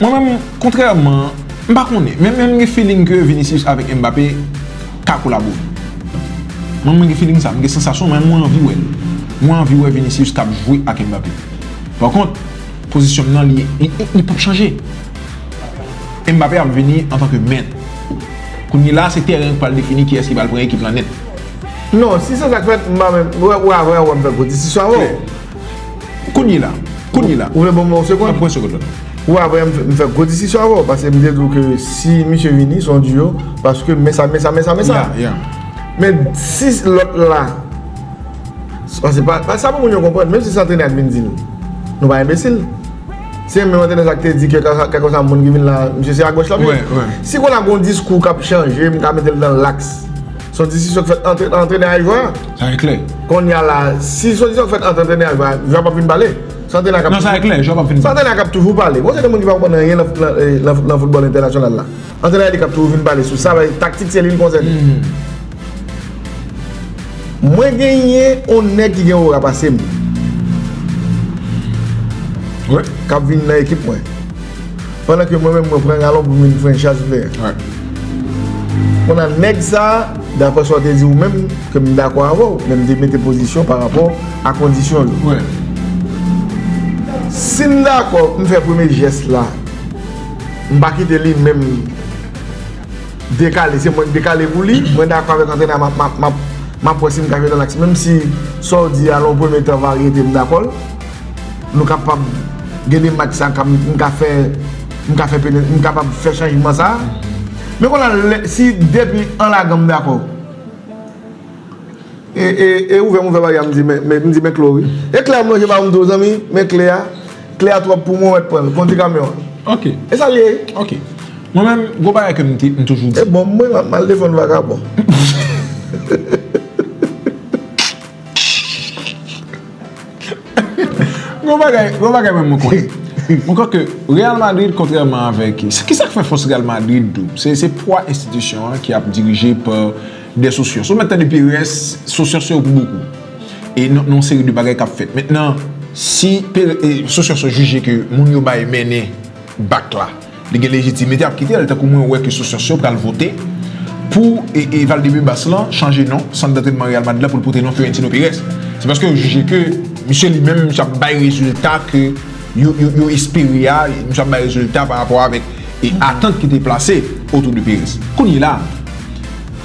mwen menm, kontrèman, m pa konnen, men, men m gen feeling ke Vinicius avèk Mbappé ka kolabore. Mwen, mwen gen feeling sa, mwen gen sansasyon, men mwen anvi wè l. Mwen anvi wè Vinicius k ap jwe ak Mbappé. Pa kont, pozisyon m nan, li, li, li, li p ap chanje. Mbappé ap vini antanke mèt. Kounye la, se tèren k pral defini kiyès ki pral pran ekip lan nèt. Non, si se sa k fèt, m pa menm, ou wè, ou wè, ou wè, ou wè m fè gwo disisyon avè w. Kounye la, kounye la. Ou vle ban mwen yon segonn? Pran segonn la. Ou wè, apre m fè, m fè gwo disisyon avè w, paske m te di w ke si misye vini, se yon duo, paske men sa, men sa, men sa, men sa. Yeah, yeah. Men si lòt la, paske pa, pa sa pou moun yo konprann, menm si se antrenè a k vin di l, nou pa enbesil. Se menm antrenè sa k te di ke kèlkeswa moun ki vin la, misye se agoch l ap vin. Wè, wè. Si kounye a gon diskou k ap chanje, m ka mete l nan laks. Se yon disisyon k fèt ant antrenè a e jwè a. Sa e klè. Kounye a la, si se yon disisyon k fèt ant antrenè a e jwè a, jwè a p ap vin pale. Se antrenè a k ap toujou, non, sa e klè, jwè a p ap vin pale. Se antrenè a k ap toujou pale. Bon, se de moun ki pa konprann anyen nan, nan, nan, nan foutbòl entènasyonal la. Antrenè a li k ap toujou vin pale sou sa, paske taktik se li l konsène. Mwen genyen yon nèg ki gen ora pase m. Wi. K ap vin nan ekip mwen. Pandan ke mwen menm mwen pran galon pou m vin franchise player. Wi. Kounye a nèg sa, daprè sa w te di ou menm, ke m dakò avè w, men m te mete pozisyon pa rapò a kondisyon yo. Wi. Si m dakò, m fè premye jès la, m pa kite li menm dekale, se mwen k dekale pou li. Mwen dakò avèk antrenè a, m ap, m ap, m ap, m ap wè si m ka jwe nan laks. Menm si sa w di a, nan yon premye tan, varyete, m dakò l. Nou kapab gen de match sa, m ka, m ka fè, m ka fè pene-, m kapab fè chanjman sa. Men kounye a, lè, si depi an lagan m dakò, E, e, e ouvè m ouvè bagay la, m di, men, men, m di, men kle w, wi. E kle a m lonje ba ou, m di w, zanmi, men kle a, kle a twòp pou mwen, w mèt pran l, kondi kamyon an. Ok. E sa l ye. Ok. Mwen menm, gon bagay ke m te, m toujou di. E bon, mwen, m ap mal defann vagabon. Gon bagay, gon bagay menm mwen konnen. Mwen kwè ke Real Madrid, kontrèman avèk, se ki sa k fè fòs Real Madrid tou? Se, se pwa enstitisyon an ki ap dirije pa de sosyos. Ou mèt tande Perez, sosyos yo pou bokou. E nan, nan yon seri de bagay k ap fèt. Mentnan, si Pere-, e, sosyos yo jije ke moun yo bay mennen bak la, li gen lejitimite, ap kite l, tankou mwen wè ke sosyos yo pral vote pou, e, e, Valdebebas lan chanje non, sant dantrenman Real Madrid la, pou l pote non Florentino Perez. Se paske yo jije ke misye li menm, misye ap bay rezilta ke yo, yo, yo espere a, misye ap bay rezilta pa rapò avèk, e, atant ki te plase otou de Perez. Kounye la,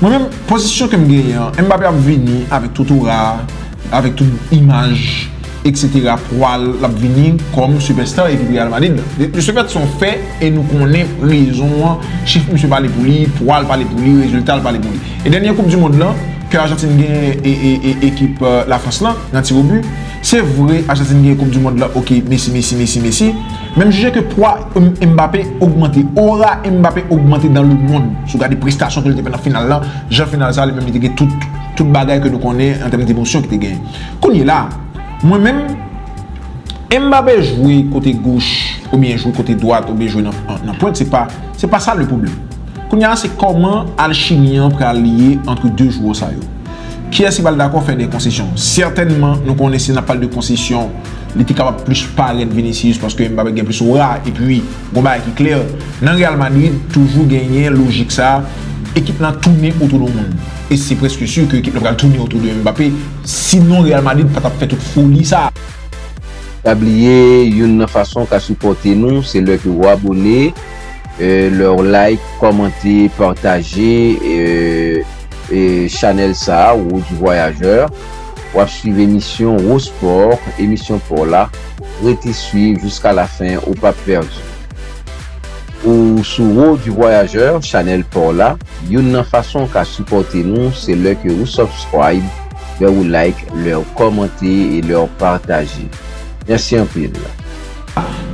mwen menm, pozisyon ke m genyen an, Mbappé ap vini avèk tout ora, avèk tout imaj, et cetera, pwa l, l ap vini kòm sipèsta ekip Real Madrid la. De, de ce fait, se yon fè, e nou konnen rezon an, chif misye pale pou li, pwa l pale pou li, rezilta l pale pou li. E dènye Koup di Mond lan, ke Ajantin genyen e, e, e, ekip, euh, Lafrans lan nan tiro bi. Se vre, Ajantin genyen Koup di Mond lan, oke, Messi, Messi, Messi, Messi. Men m jije ke pwa M-, Mbappé ogmante, ora Mbappé ogmante dans le monde. Si w gade prestasyon ke l te fè nan final lan, jan final sa, li menm li te gen tout, tout bagay ke nou konnen an tèm de emosyon ki te genyen. Kounye la, mwen menm, Mbappé jwe kote goch, oubyen jwe kote dwat, oubyen jwe nan, nan pwent, se pa, se pa sa le pwoblèm. Kounye a, se kòman alchimi an pral ye ant de jwè sa yo. Kiyès ki pral dakò fè de konsesyon? Sètènman, nou konnen si n ap pale de konsesyon, li te kapab plis parèt Vinicius paske Mbappé gen plis ora, epi, gon bagay ki klè, nan Real Madrid, toujou genyen lojik sa, ekip lan tounen otou de moun. E se prèske si ke ekip lan pral tounen otou de Mbappé, sinon Real Madrid pa t ap fè tout foli sa. Pa bliye, youn nan fason w ka sipòte nou, se lè ke w abone, eh, lè w like, kòmante, pataje, eh, eh, chanèl sa a, Road du Voyageur. W ap swiv emisyon Wo Spò, emisyon pa w la. Rete swiv jiska lafen, ou p ap pèdi. Ou sou Road du Voyageur, chanèl pa w la. Youn nan fason w ka sipòte nou, se lè ke ou subscribe, lè ou like, lè ou kòmante e lè ou pataje. Mèsi anpil.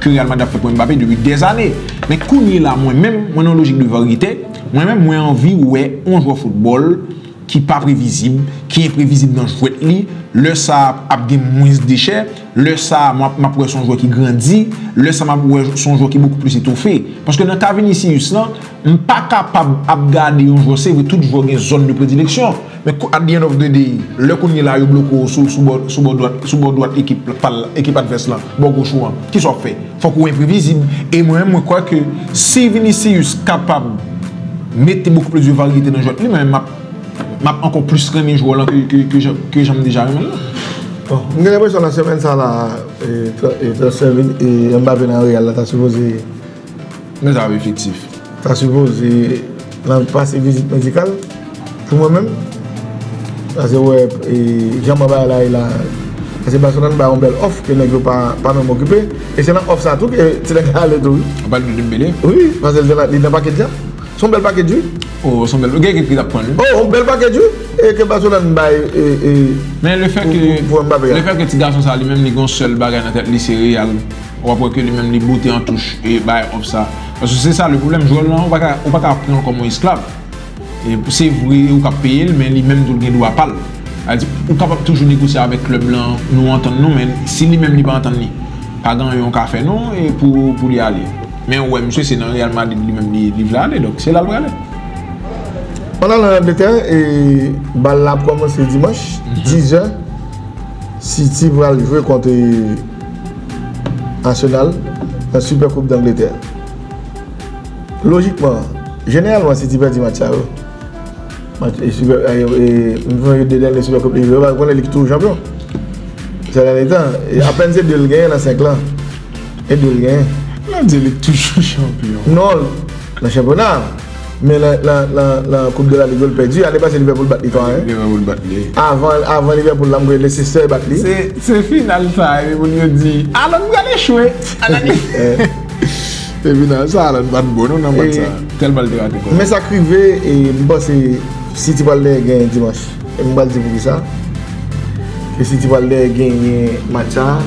Ke Real Madrid ap fè pou Mbappé depi dèzane. Men kounye la, mwen menm, mwen nan lojik de varyete. Mwen menm, mwen anvi wè yon jwè foutbòl ki pa previzib, ki enprevizib nan jwèt li. Lè sa a ap gen mwens dechè. Lè sa a, m ap, m ap wè se yon jwè ki grandi. Lè sa a, m ap wè se yon jwè ki bokou plis etofe. Paske nan ka Vinicius lan, m pa kapab ap gade yon jwè. Se vre, tout jwè gen zòn de predileksyon. Men kou-, at the end of the day, lè kounye la yo bloke w sou, sou bò, sou bò dwat, sou bò dwat ekip pa l, ekip advès lan, bò goch ou an, kisa w ap fè? Fòk ou enprevizib. E mwen menm, mwen kwè ke si Vinicius kapab mete bokou plis de varyete nan jwèt li, mwen menm m ap, m ap ankò plis renmen jwè lan ke, ke, ke jan, ke jan m deja renmen l lan. Bon, m gen lenpresyon nan semèn sa la, e, tra-, e, transfè Vin-, e, Mbappé nan Real la ta sipoze. Men sa ap efektif. Ta sipoze nan pase vizit medikal pou mwen menm. Paske wè, e, jan mwen bay la, e la, paske Barcelone bay yon bèl òf ke nèg yo pa, pa menm okipe. E se nan òf sa tou ke ti nèg la ale tou, wi. Ou pale de Dembélé? Wi, paske li te nan, li nan pakèt la. Se yon bèl pakèt, wi. Oh, se yon bèl. Gen ekip ki t ap pran li. Oh, yon bèl pakèt, wi. E ke Barcelone bay, e, e, men le fè ke, pou, pou Mbappé a. Le fè ke ti gason sa li menm li gen yon sèl bagay nan tèt li, se Real. W ap wè ke li menm li bote an touch e bay òf sa. Paske se sa le pwoblèm, jwè lan, ou pa ka, ou pa ka pran l kòm yon esklav. E se vre, ou ka peye l, men li menm tou l gen dwa pa l. Sa vle di, ou kapab toujou negosye avèk klèb lan, nou antann nou, men si li menm li pa antann li, pa gen anyen w ka fè non, e pou, pou li ale. Men ou wè, misye se nan Real Madrid li menm li, li vle ale, donk se la l prale. An alan Angletè, e bal la ap kòmanse dimanch, dizè. City pral jwe kont Arsenal nan Super Coupe d'Angleterre. Lojikman, jeneralman, City pèdi match sa yo. Match, e, Super, e, e, m sonje de dènye Super Coupe li jwe, ou konnen li ki toujou chanpyon. Sè dènye tan, e, apèn se de l genyen nan senk lan. E de l genyen. Nan di li toujou chanpyon. Non, nan chanpyona. Men nan, nan, nan, nan Coupe de la Ligue, yo l pèdi. Ane pase, Liverpool bat li twa a en. Liverpool bat li. Avan, avan Liverpool la, m kwè Leicester bat li. Se, se final sa, epi moun yo di, Haaland pral echwe. Haaland. Eh. Se final sa, Haaland pa t bon non, nan match sa. E, tèlman l te rate gòl. Men sa k rive, e, m panse City pral dèyè genyen dimanch. E m pral di poukisa. Ke City pral dèyè genyen match sa.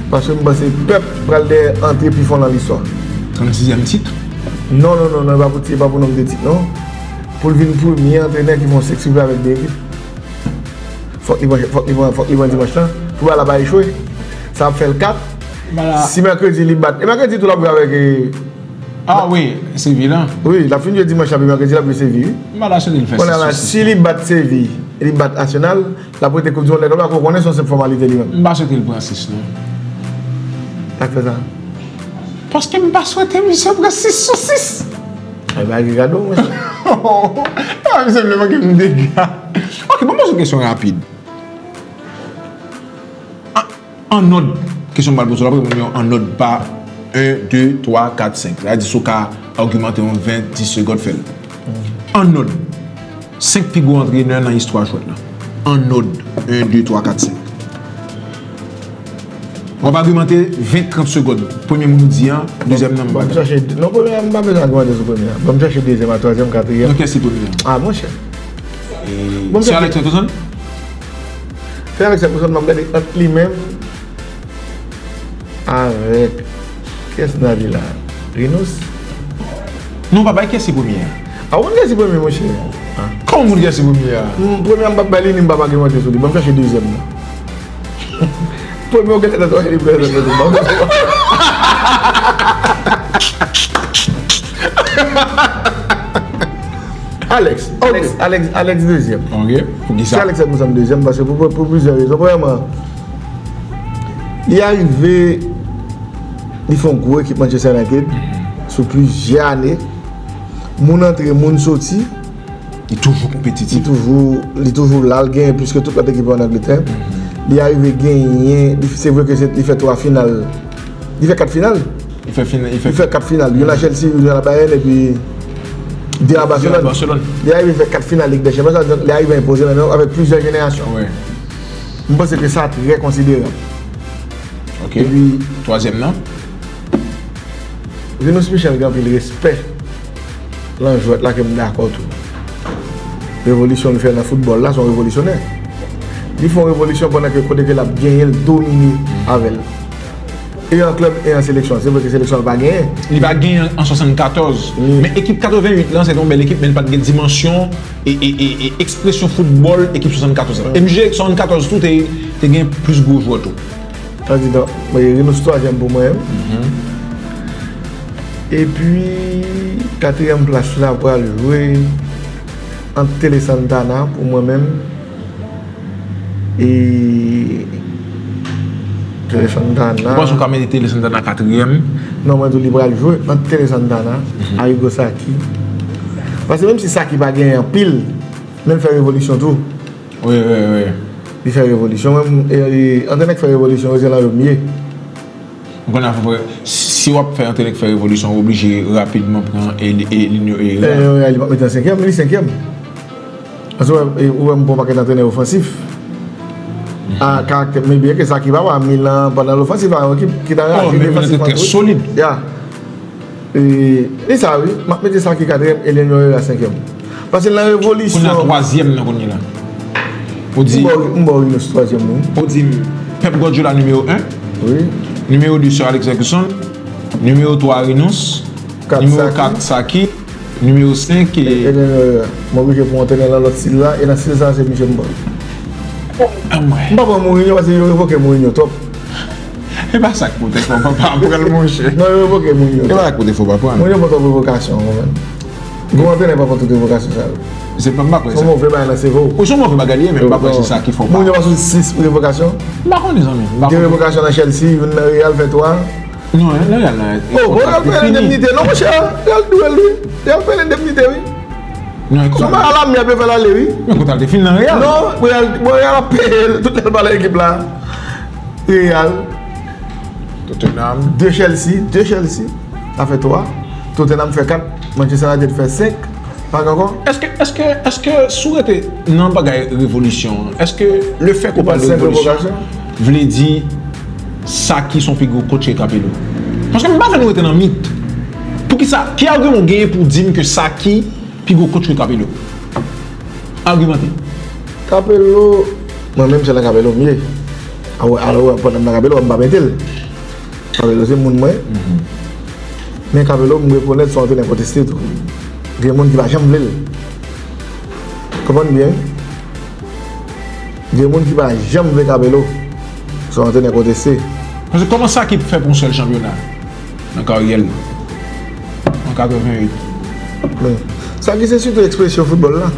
Paske m panse Pep pral dèyè antre pi fon nan listwa. Trannsizyèm tit? Non, non, non, non, e pa pou ti, e pa pou nonb de tit, non. Pou l vin premye antrenè ki fè yon senk triple avèk de ekip. Fòk li pran, fòk li pran, fòk li pran dimanch lan. Pou bagay la pa echwe. Sa ap fè l kat. Si mèkredi li bat. E mèkredi tou l ap jwe avèk, e, ah wi, Sevi lan. Wi, l ap fin jwe dimanch la, epi mèkredi l ap jwe Sevi, wi. M pa ta swete l fè sis sou sis. Kounye a la, si li bat Sevi, e li bat Arsenal, l ap rete Koup di Mond nèg yo, pa ko konnen se yon senp fòmalite li menm. M pa swete l pran sis non. Sa k fè sa? Paske m pa swete misye pran sis sou sis. Ay, bagay ki gade w, mesye. Ah, misye vle manke m dega. Ok, bon, poze yon kesyon rapid. An, an òd, kesyon m pral poze w la, pou moun yo an òd pa en, de, twa, kat, senk. Sa vle di si w ka agimante yon ven, dis segond, fè l. An òd. Senk pi gwo antrenè nan istwa jwèt la. An òd. En, de, twa, kat, senk. W ap agimante ven, trant segond. Premye moun ou di an, dezyèm nan m pa. Ban m chèche, non, premye a, m pa bezwen agimante sou premye a. Ban m chèche dezyèm a, twazyèm, katriyèm. Non, kiyès ki premye a? Ah, monchè. Bon, se Alex Ferguson? Se Alex Ferguson, m ap gade ant li menm avèk, kiyès n a di la? Rinus? Non, pa bay kiyès ki premye a. A, ou konn kiyès ki premye, monchè? Kòman ou konn kiyès ki premye a? M, premye a m p ap bay li, ni m p ap agimente sou li. Ban m chèche dezyèm nan. Premye ou genlè tande li prezante tou. Alex, Alex, Alex, Alex dezyèm. Ok. Poukisa? Se Alex Ferguson dezyèm, paske pou, pou, pou plizyè rezon. Premyèman, li arive, li fè yon gwo ekip Manchester United sou plizyè ane. Moun antre, moun soti. Li toujou konpetitif. Li toujou, li toujou la, li genyen plis ke tout lòt ekip yo ann Angletè. Li arive genyen, li, se vre ke se, li fè twa final, li fè kat final. Li fè final, li fè Li fè kat final. Youn a Chelsea, youn a Bayern, epi de a Barcelone. Li arive fè kat final Ligue des Champions, sa vle di li arive enpoze nan men yo avèk plizyè jenerasyon. Wi. M panse ke sa trè konsiderab. Ok. Epi twazyèm nan? Rinus Michel gen anpil respè lan jwèt la ke m dakò tou. Revolisyon l fè nan foutbòl la, se yon revolisyonè. Li fè yon revolisyon pandan ke kote ke l ap genyen, l domine avè l. E an klèb e an seleksyon. Se vre ke seleksyon l pa genyen. Li pa genyen an swasannkatòz. Men ekip katreventuit lan, se te yon bèl ekip, men l pa t gen dimansyon e, e, e, e ekspresyon foutbòl ekip swasannkatòz lan. M J swasannkatòz tou te, te gen plis gwo jwè tou. Sa di, donk, Rinus twazyèm pou mwen. Epi, katriyèm plas la pral jwe ant Tele Santana pou mwen menm. E Tele Santana. Ou panse w ka mete Tele Santana katriyèm? Non, mwen tou li pral jwe ant Tele Santana, Arrigo Sacchi. Paske menm si Sacchi pa genyen anpil, men l fè revolisyon tou. Wi, wi, wi. Li fè revolisyon. Mwen, e, e, antrenè k fè revolisyon yo, se lan yo m ye. M konn afè, si w ap fè antrenè k fè revolisyon, ou oblije rapidman pran Elinho Herrera. Elinho Herrera, li p ap mete an senkyèm, li senkyèm. Paske ou wè, e, ou wè m pran yon pakèt antrenè ofansif. A karaktè, men byen ke Sacchi papa, Milan, pandan l ofansif, a yon ekip ki ta raje defansivman tou. Solid. Ya. E, e sa wi, m ap mete Sacchi katriyèm, Elinho Herrera senkyèm. Paske nan revolisyon. Kounye a twazyèm nan kounye la. Ou di. M ba w, m ba w Rinus twazyèm wi. Ou di Pep Guardiola nimewo en. Wi. Nimewo de Sir Alex Ferguson. Nimewo twa Rinus. Nimewo kat Sacchi. Nimewo senk e. E, e, e, mwen oblije pran yon antrenè nan lòt stil la, e nan stil sa se misye m pran. Anmwey. M pa pran Mourinho paske yo revoke Mourinho twòp. E pa sa k pote fò papa pran l, monchè. Non, yo revoke Mourinho. E pa sa k pote fò papa pran l. Mourinho pran twòp revokasyon, ou konprann? Gwo antrenè pa pran tout revokasyon sa yo. Se pa, m pa kwè sa. Se yon move bagay nan sèvo. Wi, se yon move bagay li ye, men m pa kwè se sa ki fè w pa. Mourinho pa sou sis revokasyon? M pa konnen, zanmi. M pa konnen. De revokasyon nan Chelsea, youn nan Real, fè twa. Non, nan Real la. Oh, bon, Real peye l endemnite. Non, monchè, Real dwe l, wi. Real peye l endemnite, wi. Non, e kòman? Sou Real la, mye ap fè l ale, wi. Men kontra l te fin nan Real. Non, Real, bon, Real ap peye l tout lè l pa nan ekip la. Real. Tottenham. De Chelsea, de Chelsea. Sa fè twa. Tottenham fè kat. Manchester United fè senk. Pa gen ankò? Èske, èske, èske si w rete nan bagay revolisyon an, èske lefètke w pale de revolisyon vle di Sacchi se yon pi gwo coach ke Capello? Paske m pa vle nou rete nan mit. Poukisa? Ki agiman w genyen pou w di m ke Sacchi pi gwo coach ke Capello? Agimante. Capello, mwen menm se nan Capello m ye. Alò, alò, pandan m nan Capello, m pa mete l. Capello se moun mwen. Men Capello, m rekonèt se yon antrenè konteste tou. Gen moun ki pa janm vle l. Konprann byen. Gen moun ki pa janm vle Capello. Se yon antrenè konteste. Paske kòman Sacchi fè pou yon sèl chanpyona nan karyè l? An katreventuit. Men, Sacchi se sitou ekspresyon foutbòl la.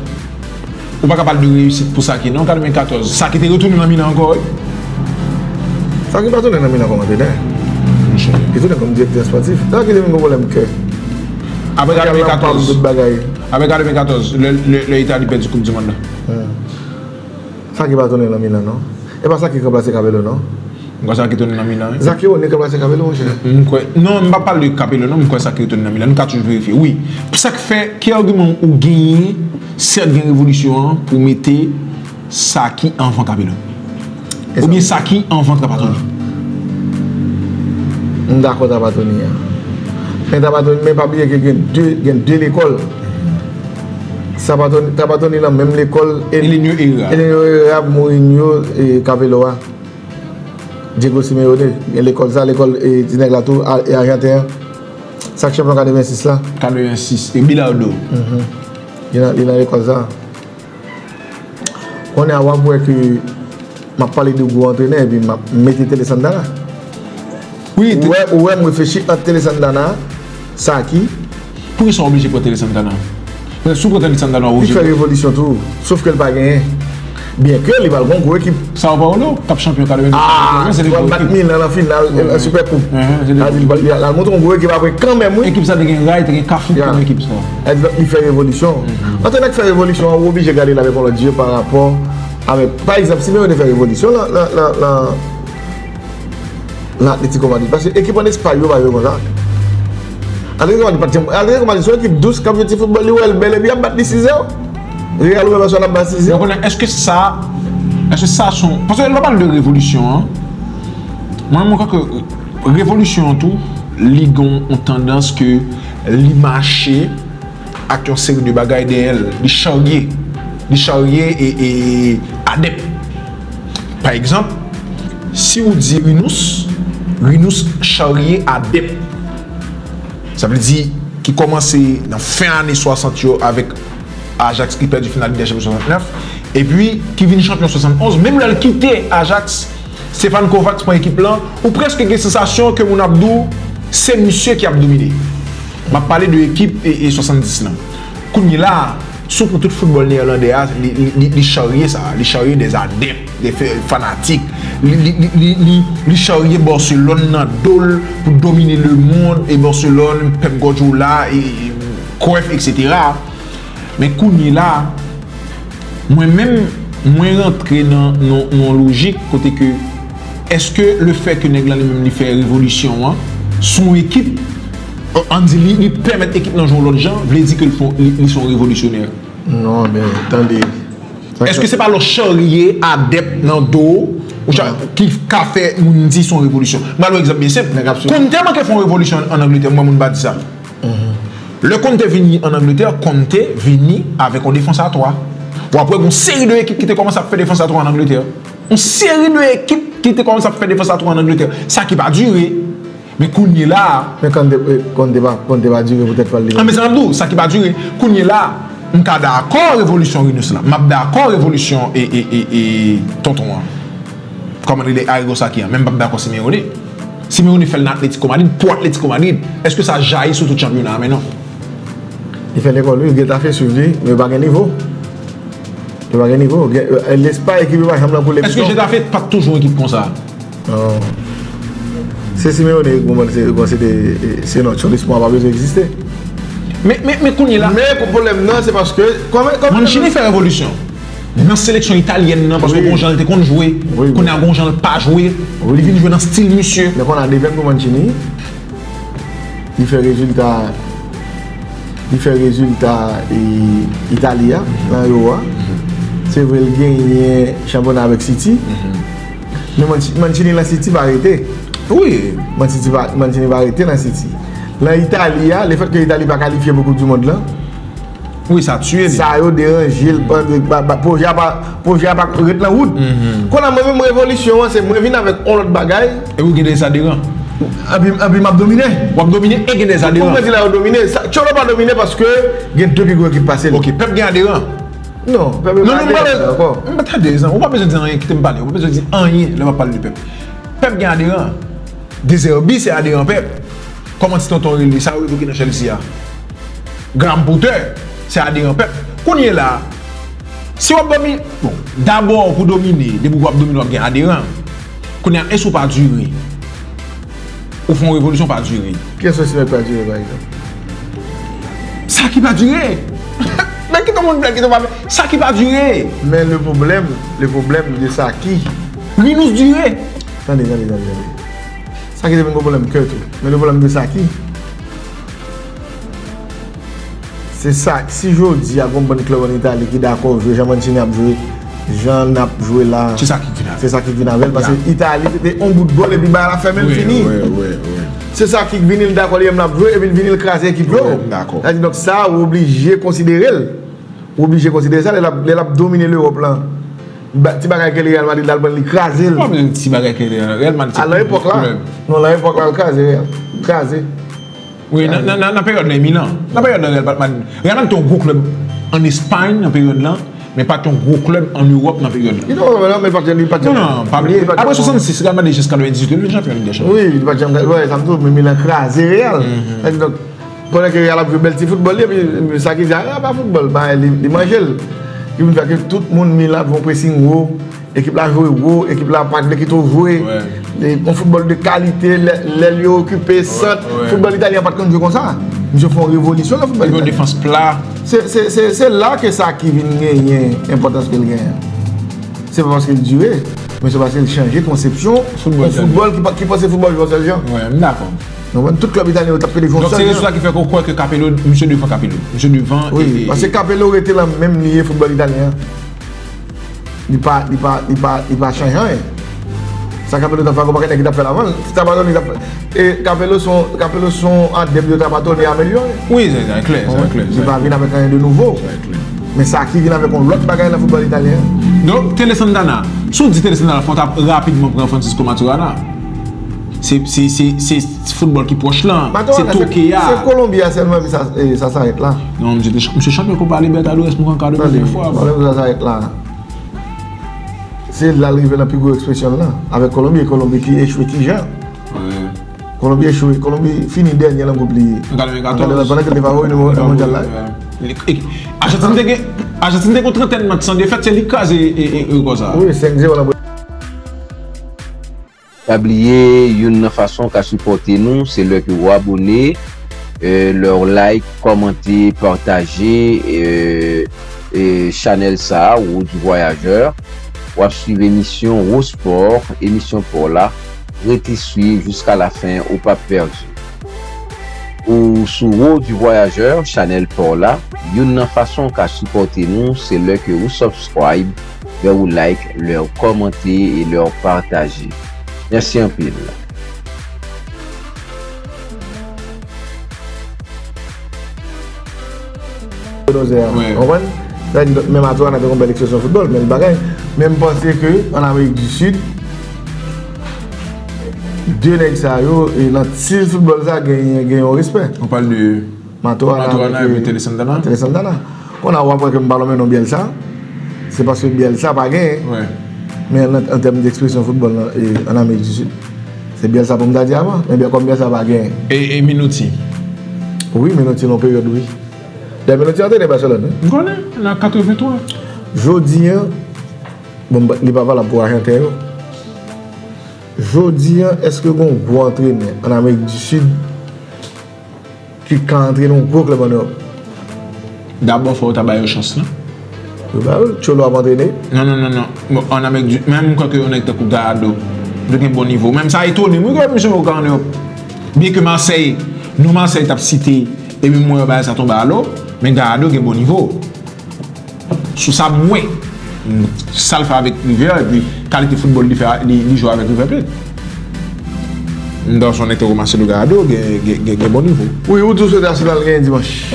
Ou pa ka pale de reyisit pou Sacchi, non, katrevenkatòz. Sacchi te retounen nan Milan ankò, wi. Sacchi pa tounen nan Milan kòm antrenè. Monchè. Li tounen kòm direktè espòtif. Sacchi te vin gen pwoblèm kè. Apre katrevenkatòz. Tout bagay. Apre katrevenkatòz, lè, lè, lè Itali pèdi Koup di Mond lan. Sacchi pa tounen nan Milan, non. E pa Sacchi ki ranplase Capello, non. M kwè Sacchi tounen nan Milan, wi. Sacchi, ou ni ranplase Capello, monchè. M kwè, non, m pa pale de Capello, non, m kwè Sacchi tounen nan Milan. Nou ka toujou verifye. Wi. Sa k fè, ki agiman ou genyen, sèt gen revolisyon an, pou mete Sacchi anvan Capello? Oubyen Sacchi anvan Trapattoni? M dakò Trapattoni a. Men Trapattoni, men pa bliye ke gen de, gen de lekòl. Trapattoni, Trapattoni nan menm lekòl. Elinho Herrera. Elinho Herrera, Mourinho, e Capello a. Diego Simeone, gen lekòl sa, lekòl e ti nèg la tou, a- e Ajanten an. Sa k chanpyon katrevensis la. Katrevensis. E Bilardo. Mhm. Li nan, li nan lekòl sa. Kounye a w ap wè ke m ap pale de gwo antrenè epi m ap mete Tele Santana. Wi, ou wè, ou wè m reflechi ant Tele Santana, Saki. Poukisa w oblije pran Tele Santana? Paske si w pran Tele Santana, w oblije. Li fè revolisyon tou, sof ke l pa genyen. Byenke li pral gon gwo ekip. Sao Paulo, k ap chanpyon katrevendouz. Ah, li pral bat Milan nan final, nan Super Coupe. Sa di, li pral, li al montre yon gwo ekip apre kanmenm, wi. Ekip sa te gen Ray, te gen Cafu kòm ekip sa. Sa di, donk, li fè revolisyon. Antrenè k fè revolisyon an, ou oblije gade l avèk yon lòt zye pa rapò avèk, pa egzanp, Simeone fè revolisyon nan, nan, nan, nan, nan Atletico Madrid. Paske ekip ann Espay yo pa jwe konsa. Atletico Madrid pa t janm, Atletico Madrid se yon ekip dous k ap jwe ti foutbòl, li wè l bèl epi y ap bat li sis zewo. Real ou menm, èske w ap bat sis zewo? Donk, konnen, èske sa, èske sa se yon, paske lè w pale de revolisyon an, mwen, mwen kwè ke revolisyon an tou, li gen yon tandans ke li mache ak yon seri de bagay dèyè l. Li charye, li charye e, e adèp. Pa egzanp, si w di Rinus, Rinus charye adèp. Sa vle di ki kòmanse nan fen ane swasant yo avèk Ajax ki pèdi final Lig dè Chanpyon swasantnèf, epi ki vin chanpyon swasannonz, menm lè l kite Ajax, Stefan Kovacs pran ekip lan, ou prèske gen sansasyon ke moun ap di w se misye ki ap domine. M ap pale de ekip e, e swasanndis lan. Kounye la, si w pran tout foutbòl neyèlandè a, li, li, li, li charye sa, li charye des adeptes, des fanatik, li, li, li, li, li, li charye Barcelone nan do l pou domine lemonn, e Barcelone, Pep Guardiola, e, e Cruyff, etsetera. Men kounye la, mwen menm, mwen rantre nan, nan, nan yon lojik kote ke, èske lefètke nèg la li menm li fè revolisyon an, se yon ekip, ann di li, li pèmèt ekip lan jwe yon lòt jan, vle di ke li fè, li, li se yon revolisyonè? Non, men, tande. Èske se pa lè w charye adèp nan do w, ou cha-, ki ka fè moun di se yon revolisyon? M ba nou egzanp byen senp. Conte manke fè yon revolisyon ann Angletè, m wè moun pa di sa. Lè Conte vini ann Angletè, Conte vini avèk yon defans a twa. W ap wè gon seri de ekip ki te kòmanse ap fè defans a twa ann Angletè. Yon seri de ekip ki te kòmanse ap fè defans a twa ann Angletè. Sa ki pa dire. Men kounye la a. Men Conte, Conte pa, Conte pa dire poutèt pa l li menm. An, men sa m ap di w, sa ki pa dire. Kounye la a, m ka dakò revolisyon Rinus lan. M ap dakò revolisyon e, e, e, e tonton an. Kòman li rele, Arrigo Sacchi an. Men m p ap dakò Simeone. Simeone fè l nan Atletico Madrid, pou Atletico Madrid. Èske sa jayi sou tout chanpyona a? Men non. Li fè lekòl, wi, Getafe swiv li, men yo pa gen nivo. Yo pa gen nivo. Gen, e, Lespay, ekip yo pa janm nan koule piton. Èske Getafe pa t toujou yon ekip konsa? Non. Se Simeone ki konprann se, bon, se te, e, se non, se yon lespwa pa bezwen egziste. Men, men, men kounye la. Men pwoblèm nan, se paske, kòman, kòman Mancini fè revolisyon nan seleksyon italyèn nan, paske wi, gon jan l te konn jwe. Wi, wi. Kounye a gon jan l pa jwe. Wi. Li vin jwe nan stil misye. Men kounye a, devenn pou Mancini, li fè rezilta, li fè rezilta, e, Itali a, nan Euro a. Se vre, l genyen chanpyona avèk City. Men Manci-, Mancini nan City pa rete. Wi. Mancini pa, Mancini pa rete nan City. Nan Itali a, lefètke Itali pa kalifye pou Koup di Mond lan, wi, sa tiye li. Sa yo deranje l, pa, pa, pa, pwojè a pa, pwojè a pa ret nan wout. Kounye a, mwen menm, revolisyon an, se mwen vin avèk yon lòt bagay. E ou gen de aderan. Anpi, anpi m ap domine. W ap domine e gen de aderan. Ou konprann di la yo domine. Sa, Cholo pa domine paske gen de pi gwo ekip pase l. Ok, Pep gen aderan. Non, Pep pa aderan ankò. Non, non, m pa bezwen, m pa ta aderan. Ou pa bezwen di anyen, kite m pale. Ou pa bezwen di anyen lè m ap pale de Pep. Pep gen aderan. De Zerbi se aderan Pep. Kòman ti tonton rele, sa yo revoke nan Chelsea a? Graham Potter, se aderan Pep. Kounye la, si w ap domine, bon, dabò pou domine, depi w ap domine, w ap gen aderan. Kounye a, èske w pa dire? Ou fè yon revolisyon, w pa dire. Kiyès ou espere pa dire, pa egzanp? Sa ki pa dire! Men kite moun blag, kite w pa, sa ki pa dire! Men le problème, le problème de sa ki. Rinus dire! Tande, tande, tande, tande. Sa ki te vin gon pwoblèm kè tou. Men le pwoblèm de sa ki. Se sa, si jodi a gon bann klèb ann Itali ki dakò jwe jan Mancini ap jwe, jan n ap jwe la, se sa ki vin avè l. Se sa ki vin avè l, paske Itali se te yon bout gòl epi bagay la fèmen l fini. Wi, wi, wi, wi. Se sa ki vini l dakò li menm l ap jwe epi l vini l kraze ekip yo. Wi, m dakò. Sa di, donk sa, ou oblije konsidere l. Ou oblije konsidere sa, lè l ap, lè l ap domine Lewòp lan. Ba- Ti bagay ke li Real Madrid la, l pran li kraze l. Kòman ti bagay ke li Real Madrid? A, nan epòk la. Non, nan epòk la, l kraze Real. Kraze. Wi, nan, nan, nan, nan peryòd la, Milan. Nan peryòd la, Real Madrid. Real Madrid te yon gwo klèb ann Espay nan peryòd la, men pa t yon gwo klèb ann Ewòp nan peryòd la. Li te yon klèb, men li pa t, li pa t. Non, non, pa bliye. Apre swasannsis, Real Madrid jiska katrevendizuit, li vin chanpyon Lig dè Chanpyon. Wi, li pa t janm, wi, sa m di w, men Milan kraze Real. Donk, pandan ke Real ap jwe bèl ti foutbòl li, epi sa ki di, a, pa foutbòl, ba, li, li manje l. Ki vin fè ke tout moun Milan ap fè yon pressing wo, ekip la jwe wo, ekip la pa t vle kite w jwe. Wi. E, yon foutbòl de kalite, lè, lè l yo okipe, sant, wi, wi. Foutbòl italyen pa t konn jwe konsa. Misye fè yon revolisyon nan foutbòl italyen. Epi yon defans pla. Se, se, se, se la ke sa ki vin genyen enpòtans ke l genyen. Se pa paske l dire, men se paske l chanje konsepsyon yon foutbòl ki pa, ki panse foutbòl jwe yon sèl jan. Wi, m dakò. Ou konprann? Tout klèb italyen yo t ap pede jwe yon sèl jan. Donk, se rezon sa ki fè ke w kwè ke Capello, misye devan Capello. Misye devan, wi, e, e, paske Capello rete nan menm liy foutbòl italyen an. Li pa, li pa, li pa, li pa chanje anyen. Sa Capello t ap fè, pa gen nèg ki t ap fè l avan l. Trapattoni t ap fè. E Capello se yon, Capello se yon adèp de Trapattoni amelyore. Wi, sa, sa klè, sa klè. Li pa vin avèk anyen de nouvo. Sa klè. Men sa ki vin avèk yon lòt bagay nan foutbòl italyen an. Donk, Tele Santana, si w di Tele Santana, fò w ta rapidman pran Francisco Maturana. Se, se, se, se foutbòl ki pwòch lan, se toke a. Se Kolonbi a sèlman, epi sa, e, sa s'arrête là. Non, misye te ch-, misye chanpyon Copa Libertadores, mwen kwè, an katrevendiznèf fwa. Tande, sa s'arrête là. Se la l rive nan pi gwo ekspresyon l lan. Avèk Kolonbi, e Kolonbi ki echwe ki jan. Wi. Kolonbi echwe, Kolonbi fini dènye nan gwoup li. An katrevennkatòz. An katrevennkatòz, pandan ke l te favori nan, nan mondyal la. Wi. Li, e, Ajantin te gen, Ajantin te gen yon trantèn match san defèt, se li k kraze, e, e, rekò sa a. Wi, senk zewo nan Pa bliye, youn nan fason w ka sipòte nou, se lè ke w abone, eh, lè w like, kòmante, pataje, eh, eh, chanèl sa a, Road du Voyageur. W ap swiv emisyon Road Sport, emisyon pa w la. Rete swiv jiska lafen, ou p ap pèdi. Ou sou Road du Voyageur, chanèl pa w la. Youn nan fason w ka sipòte nou, se lè ke ou subscribe, lè ou like, lè ou kòmante e lè ou pataje. Mèsi anpil. Bulldozer, wi, konprann? Sa vle di, menm Maturana te gon bèl ekspresyon foutbòl, men l bagay. Men m panse ke an Amerik di Sid, de nèg sa yo, e nan stil foutbòl sa, gen, gen yon respè. Ou pale de Maturana, Maturana avèk, epi, eh, Tele Santana. Tele Santana. Kounye a w ap wè ke m pa lonmen non Bielsa, se paske Bielsa pa genyen. Wi. Men an, an tèm de ekspresyon foutbòl nan, eh, an Amerik di Sid, se Bielsa pou m ta di avan. Men Biel-, kòm Bielsa pa genyen. E, e Menotti? Wi, Menotti nan yon peryòd, wi. Dayè Menotti antrenè Barcelone, wi. M konnen, nan katrevenntwa. Jodi a, bon, li pa valab pou Ajanten yo. Jodi a, èske gen yon gwo antrenè an Amerik di Sid ki ka antrene yon gwo klèb ann Ewòp? Dabò, fò yo ta ba yo chans lan. Yo ba yo, Cholo ap antrene. Non, non, non, non. Bon, an Amerik di, men m kwè ke yon nèg tankou Gallardo, li gen bon nivo. Menm sa etone m, wi, ke misye poko ka ann Ewòp. Byen ke Marseille, non Marseille t ap site, epi m wè yo bay sa tonbe a lo, men Gallardo gen bon nivo. Sou sa m wè, sa l fè avèk River, epi kalite foutbòl li fè, li, li jwe avèk River Plate. M ta fè yon entèwomasyon de Gallardo, gen, gen, gen, gen bon nivo. Wi, ou di w swete Arsenal genyen dimanch.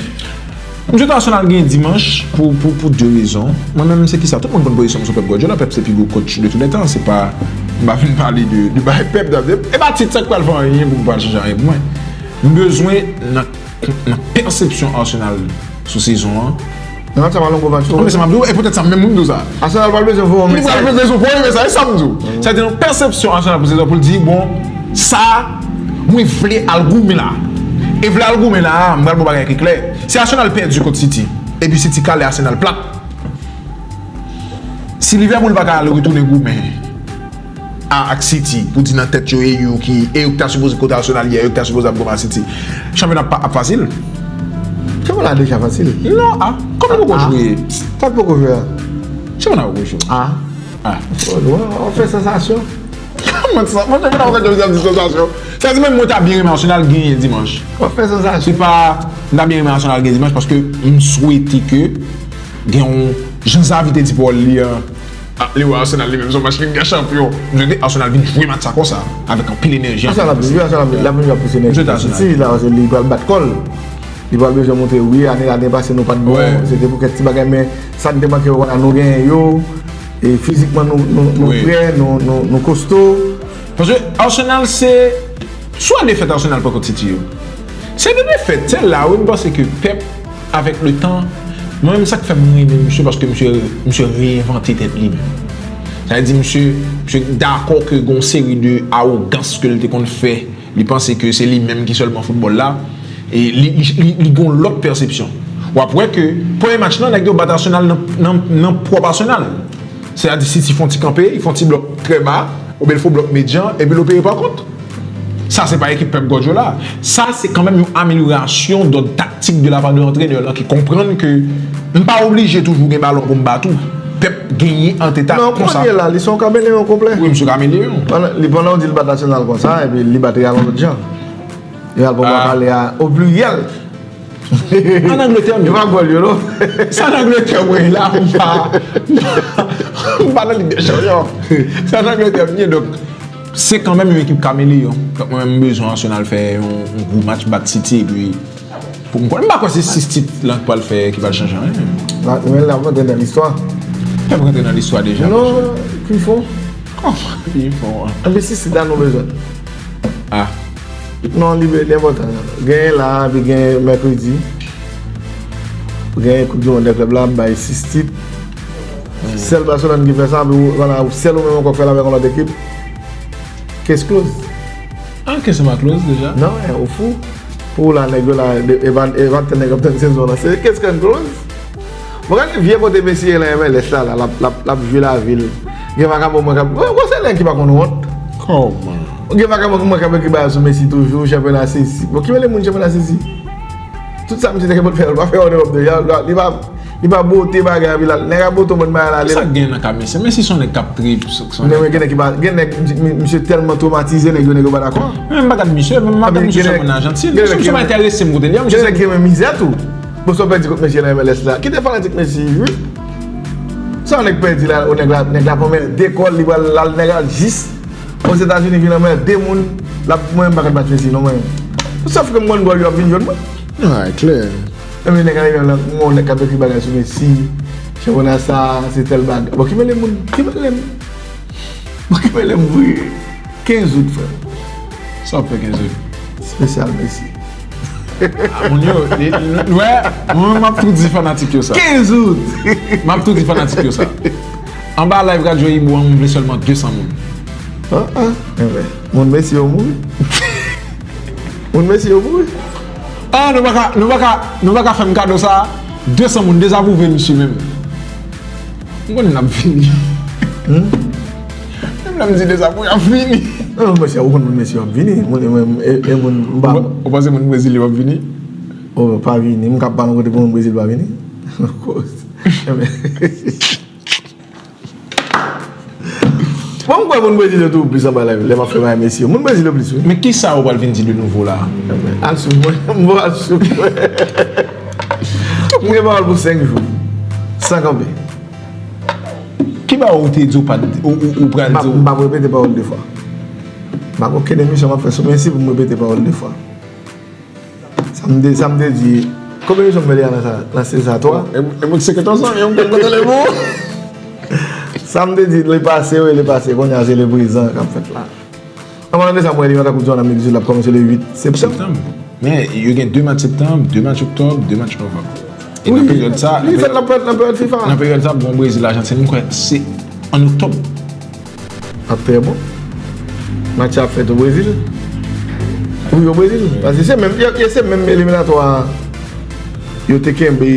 M swete Arsenal genyen dimanch pou, pou, pou de rezon. Mwen menm, se kisa? Tout moun konn pozisyon m sou Pep Guardiola. Pep se pi gwo coach de tous les temps. Se pa, m pa vin pale de, de bagay Pep, e pa tit sa k pral fè anyen pou m pral chanje anyen pou mwen. M bezwen nan nan pèsepsyon Arsenal sou sezon an. Nan match sa pa longo match. Non, men sa m ap di w, e poutèt sa menm m di w sa. Arsenal pral bezwen voye yon mesaj. Li pral bezwen voye mesaj, e sa m di w. Sa te nan pèsepsyon Arsenal pou sezon pou l di, bon, sa, mwen vle al goumen la. E vle al goumen la, m pral ba w bagay ki klè. Si Arsenal pèdi kont City, epi City kale Arsenal plat, si Liverpool pa ka al retounen goumen, a ak City pou di nan tèt yo e yo ki, e yo ki ta sipoze kote Arsenal yè, yo ki ta sipoze ap goumen ak City. Chanpyona ap, ap fasil. Chanpyona deja fasil. Non, a, kòman poko jwe? Sa poko jwe a. Chanpyona poko jwe. A. A. W ap fè sansasyon. Kòman sa? Mwen chanpyona poko jwe, w ap di sansasyon. Sa di menm mwen ta byen renmen Arsenal genyen dimanch. W ap fè sansasyon. Se pa, m ta byen renmen Arsenal genyen dimanch paske m swete ke gen yon, jan Xavi te di Paul li an, a, li wè Arsenal li menm se yon match Lig dè Chanpyon. M swete Arsenal vin jwe match sa konsa, avèk anpil enèji, anpil plis. Arsenal ap vin, Arsenal ap vin, l ap vin jwe ak plis enèji. M swete Arsenal. City la, paske li pral bat kò l. Li pral bezwen montre, wi, ane, ane pase nou pa t bon, se te pou kèk ti bagay, men sa n te manke yo konn la, nou genyen yo. E fizikman, nou, nou, nou prè, nou, nou, nou kosto. Paske Arsenal, se swa defèt Arsenal pran kont City yo. Se de defèt, se la wi m panse ke Pep, avèk le tan, mwen menm sa k fè m renmen misye, paske misye, misye reenvante tèt li menm. Sa vle di, misye, misye dakò ke gon seri de awogans ke l te konn fè, li panse ke se li menm ki sèlman foutbòl la, e li, li, li, li gon lòt pèsepsyon. W ap wè ke premye match lan, nèg yo bat Arsenal nan, nan, nan pwòp Arsenal. Sètadi City fè yon ti kanpe, li fè yon ti blòk trè ba, oubyen l fè yon blòk medyan, epi l opere pa kont. Sa se pa ekip Pep Guardiola. Sa se kanmenm yon amelyorasyon dòd taktik de la part de antrenè lan ki konprann ke m pa oblije toujou gen balon pou m bat ou. Pep genyen Arteta konsa. Non, kounye a la, li se yon kameleyon konplè. Wi, misye kameleyon. Pandan, li, pandan w di l bat Arsenal konsa, epi li bat Real yon lòt jan. Real pou mwen pale a, o pliryèl. An Angletè, m ye. E pa gòl yo, non? Se an Angletè mwen ye la, m pa, m pa nan Lig dè Chanpyon. Se an Angletè m ye, donk, se kanmenm yon ekip kameleyon. Donk, mwen menm, m bezwen Arsenal fè yon, yon gwo match, bat City, epi pou m kwè. M pa kwè se sis tit lan ki pral fè, ki pral chanje anyen. La, men l ap rantre nan listwa. L ap rantre nan listwa deja, monchè. Non, Buffon. Kòman Buffon an? Anben, sis tit la nou bezwen. Ah. Non, li, li enpòtan. Genyen la, epi genyen mèkredi. Genyen Koup di Mond dè klèb la, m bay sis tit. Sèl Barcelone ki fè sa, epi w, vwala, sèl ou menm ankò k fè l avèk yon lòt ekip. Case close. Ah, case pa close deja? Non, eh, ou fou. Pou ou la, nèg yo la, de, e pa, e pa tèl nèg ap tann sezon lan. Se case close. Bon, gade vye kote Messi ye nan M L S la, la, l ap, l ap, l ap jwe lavi l. Gen vakabon mwen k ap, bon, bon, se nèg ki pa konn wont. Kòman? Gen vakabon mwen k ap ekri bagay sou Messi toujou, chanpyona sesi. Bon, ki mele moun chanpyona sesi? Tout sa misye te gen pou l fè, l pa fè an Ewòp deja, li pa, li pa bote bagay, epi la, nèg ap bote yon bann bagay la, li. Sa gen nan ka Messi? Messi se yon nèg k ap trip, se, se yon nèg. Men gen nèg ki pa, gen nèg, mi-, mi-, misye tèlman twomatize, nèg yo, nèg yo pa dakò. Men m pa gad misye, men m ap gad misye sèlman nan Ajantin. Misye, misye pa enterese m kote l ye, misye. Gen nèg ki renmen mizè tou. Bon, sa w pèdi kont Messi nan M L S la. Kite fanatik Messi viv wi. Sa yon nèg pèdi la, o nèg la, nèg la pran mèl de kò l, li pral la, nèg la jis Ozetazini vin anmède moun, l ap, mwen m pa ka bat Messi non mwen. Sòf ke m konn gòl yo ap vin jwenn mwen. Ah, klè. Epi nèg a rive la, m wè yon nèg k ap ekri bagay sou Messi, chanpyona sa, se tèl bagay. Bon, ki mele moun, ki mele m. Bon, ki mele m vre. Kenz out, frè. Sa w ap fè kenz out? Espesyal Messi. Ah, moun yo, li, li, nou wè, mwen, m ap tou di fanatik yo sa. Kenz out! M ap tou di fanatik yo sa. Anba live Radyo Ibo an, m vle sèlman de san moun. Ah, ah, enben, moun Messi yo mouri. Moun Messi yo mouri. Ah, nou pa ka, nou pa ka, nou pa ka fè m kado sa. De san moun dezapwouve misye menm. M konnen l ap vini. Hmm? Menm lè m di dezapwouve, l ap vini. Non, monchè, ou konn moun Messi yo ap vini. Moun, e, e, e moun, m pa. Ou pa, ou panse moun Brezil yo ap vini? Oh, pa vini. M ka pale yon kote pou moun Brezil pa vini? Koz. Bon, m kwè moun Brezil yo toujou plis anba live lè m ap fè bagay Messi yo. Moun Brezil yo plis, wi. Men kisa ou pral vin di de nouvo la? Al swiv mwen. M pral swiv mwen. M gen pawòl pou senk jou. San kanpe. Ki bagay ou te di ou pa t, ou, ou, ou pral di? M p ap, m p ap repete pawòl de fwa. M pa gen okenn emisyon m ap fè sou Messi pou m repete pawòl de fwa. Sa m te, sa m te di, konbyen emisyon m mete a nan sa, nan sezon sa, twa? E, e moun se katòz an, e moun konn konte le bon. Sa m te di, le pase, wi, le pase, kounye a se le prezan k ap fèt la. An palan de sa, m wè eliminatwa Koup di Mond Amerik di Sid la ap kòmanse le uit septanm. Septanm. Men, yo gen de match septanm, de match oktòb, de match novanm. E nan peryòd sa, li fèt nan peryòd, nan peryòd fifa. Nan peryòd sa, bon, Brezil, Ajantin, m kwè se an oktòb. Ap trè bon. Match la ap fèt o Brezil. Wi, o Brezil. Paske se menm, yo, yo se menm eliminatwa yo te kenbe.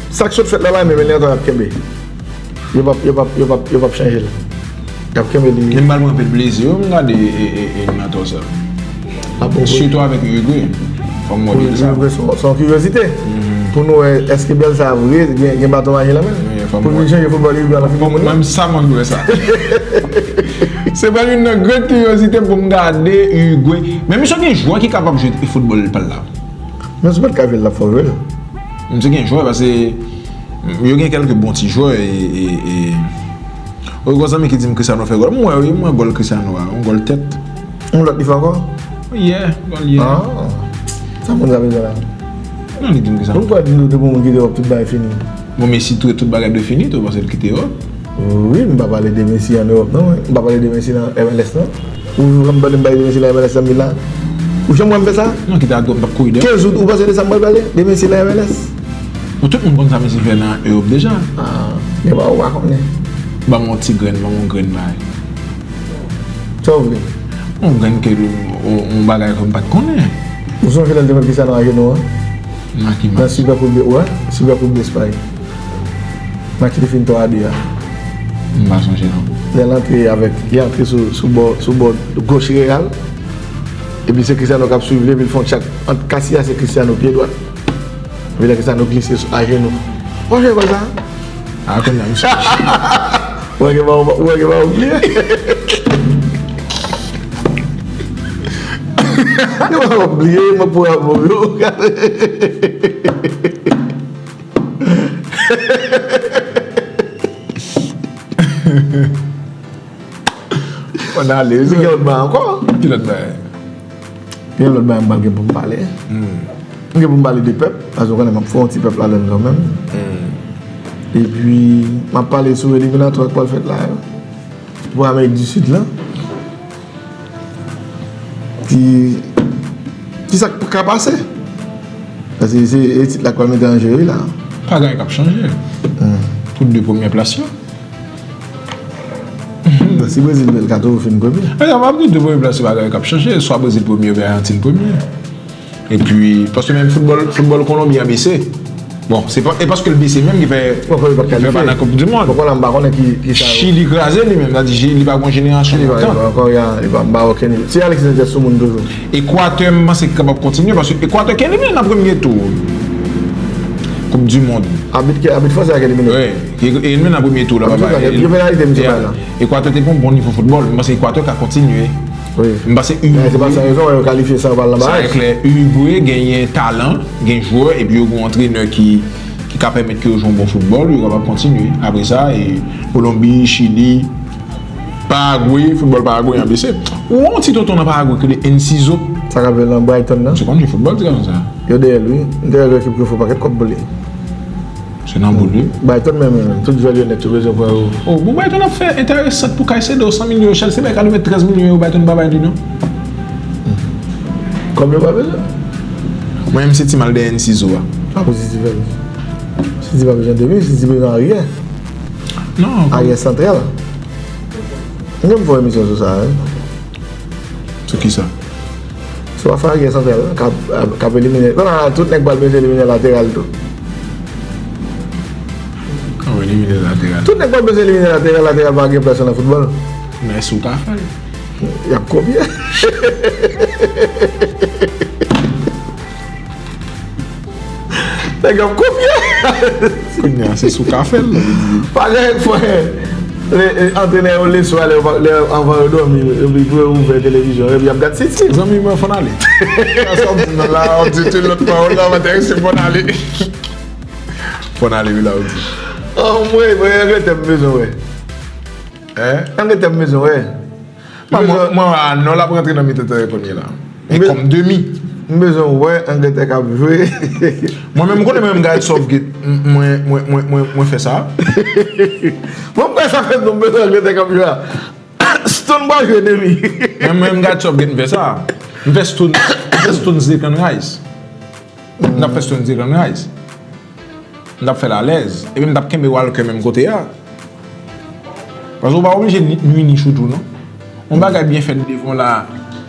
Sa k sot fèt la la, menm eliminatwa y ap kenbe. Yo p ap, yo p ap, yo p ap, yo p ap chanje l. Y ap kenbe li. Men m pral pran anpil plezi wi, m gade e, e, e, eliminatwa sa. Sitou avèk Uruguay. Fò m wè byen sa. Uruguay se yon, se yon kiryozite. Pou nou wè, èske bèl sa vre, gen, gen baton maji lan men l? Pou l vin chanje foutbòl Uruguay nan figi moun nan? Mwen, sa mwen vle wè sa. Se pral youn nan gran kiryozite pou m gade Uruguay. Men misye gen jwè ki kapab jwe foutbòl pa l la. Men sou pòt kafye l ap fè w jwe l. Misye gen jwè, paske yo gen kèlke bon ti jwè e, e, e, Ou gon zanmi ki di m Cristiano fè gòl. M wè wi, m wè gòl Cristiano a, yon gòl tèt. Yon lòt li fè ankò? Yeah, gòl yeah. Ah. Sa moun sa bezwen la? Non, li di m ki sa. Moun kwè nou te pou moun kite Ewòp, tout bagay fini. Bon, Messi tou, tout bagay dwe fini tou, paske l kite Ewòp. Wi, m pa pale de Messi an Ewòp, non. M pa pale de Messi nan M L S, non. Ou janm tande m pale de Messi nan M L S nan m vin la? Ou janm wè m fè sa? Non, kite a Ewòp, m p ap kouri deyò. Kenz out, ou panse de sa m pral pale? De Messi nan M L S? Bon, tout moun konn sa Messi fè nan Ewòp deja. Ah, gen pa ou pa konnen. Ban m yon ti grenn, ban m yon grenn bagay. Sa w vle? Yon grenn ke, yon, yon bagay ke m pa t konnen. Ou sonje lè l te met Cristiano ajenou an? Nan ki match? Nan Super Coupe de, wè, Super Coupe d'Espagne. Match li fin twa a de a. M pa sonje non. Lè l antre avèk, li antre sou, sou bò, sou bò goch Real. Epi se Cristiano k ap swiv li, epi l fè yon tchak ant Casillas e Cristiano, pye dwat. Epi lè Cristiano glise sou ajenou. Ou sonje bòl sa? A, kounye a m sonje. Ou wè gen pa, ou wè gen pa oubliye. Gen pa oubliye, mwen pou ap yo. Fò n ale, wi. Gen lòt bagay ankò. Ki lòt bagay? Gen lòt bagay m pral gen pou m pale. Hmm. M gen pou m pale de pèp, paske w konnen m ap fè yon ti pèp ladann kanmenm. Hmm. Epi, m ap pale sou eliminatwa k pral fèt la yo. Pou Amerik di Sid la. Ki, ki sa k ka pase? Paske se, se elit la k pral mete an je, wi, la. Pa gen anyen k ap chanje. Hmm. Tout de premyè plas yo. Si Brezil pèd, ka toujou fin premye. E sa m ap di, de premye plas, se bagay k ap chanje. Swa Brezil premye, oubyen Ajantin premye. Epi, paske menm foutbòl, foutbòl Kolonbi an bese. Bon, se pa, e paske l bese menm ki fè, ki fè pa nan Koup di Mond. Poko la, m pa konnen ki, ki sa yo. Chili kraze li menm, sa di li pa gon jenerasyon lontan. Chili pa, li pa ankò, li pa, m pa okenn. Se Alexis Sanchez sou moun toujou. Ekwatè, m panse ki kapab kontinye, paske Ekwatè ki elimine nan premye tou Koup di Mond. Abit ki, abit franse a ki elimine. Wi, ki elimine nan premye tou la, papa. Abit franse a, gen penalite, misye bay la. Ekwatè te pran bon nivo foutbòl, m panse Ekwatè ka kontinye. Wi. M panse Uruguay. Men se pa san rezon, yo kalifye san yo pa al nan baraj. Sa e klè, Uruguay genyen talan, gen jwè, epi yo gen yon antrenè ki, ki ka pèmèt ke yo jwe yon bon foutbòl, yo kapab kontinye. Apre sa, e Kolonbi, Chili, Paragwe, foutbòl Paragwe an bese. Ou wè yon ti tonton nan Paragwe ki rele Enciso. Sa k ap jwe nan Brighton nan? Se konn jwe foutbòl, ti gason sa. Yo dèyè l, wi. M te wè ekip yo fè yon pakèt kòb pou li. Se nan boul, wi. Brighton menm, tout jwè yo nèt, yo bezwen pran yo. Oh, bon, Brighton ap fè enteresan pou Caicedo, san milyon, Chelsea bay Caicedo trèz milyon euro, Brighton pa bay li, non. Kòb yo pa bezwen. Mwen menm, se ti mal dèyè Enciso a. Sa pou City fè. City pa bezwen de li, City bezwen aryè. Non, aryè santral. Mwen menm fè yon emisyon sou sa, wi. Sou kisa? Sou afè aryè santral k ap, k ap elimine. Kounye a, tout nèg pral bezwen elimine lateral tou. K ap elimine lateral. Tout nèg pral bezwen elimine lateral, lateral pa gen plas nan foutbòl. Men si w ka fè l. Y ap kopye. Nèg ap kopye. Kounye a, se sou kafe l, li di. Pa gen fè. E, e, antrenè yo leswa, lè yo pa, lè, anvan yo dòmi, epi pou yo ouvè televizyon, epi y ap gad City. Zanmi mwen, fò n ale. Sa w di nan la, w ap di tout lòt pawòl la, m enterese, fò n ale. Fò n ale, wi, la, w di. Anmwey, mwen, Angletè m bezwen wè. Hein? Angletè m bezwen wè. Mwen, mwen, mwen, a, non, l ap rantre nan mitan teren kounye la. E kòm demi. M bezwen wè Angletè k ap jwe. Mwen menm, m konnen mwen menm Gareth Southgate, m, mwen, mwen, mwen, mwen, mwen fè sa. Mwen, m kwè sa fè m bezwen Angletè k ap jwe a. Stone pral jwe demi. Mwen menm Gareth Southgate, m fè sa. M fè Stone, m fè Stones Declan Rice. M t ap fè Stones Declan Rice. M t ap fè l alèz. Epi m t ap kenbe Walker menm kote a. Paske ou pa oblije ni-, nwi nich ou tou, non. Yon bagay byen fèt devan w la,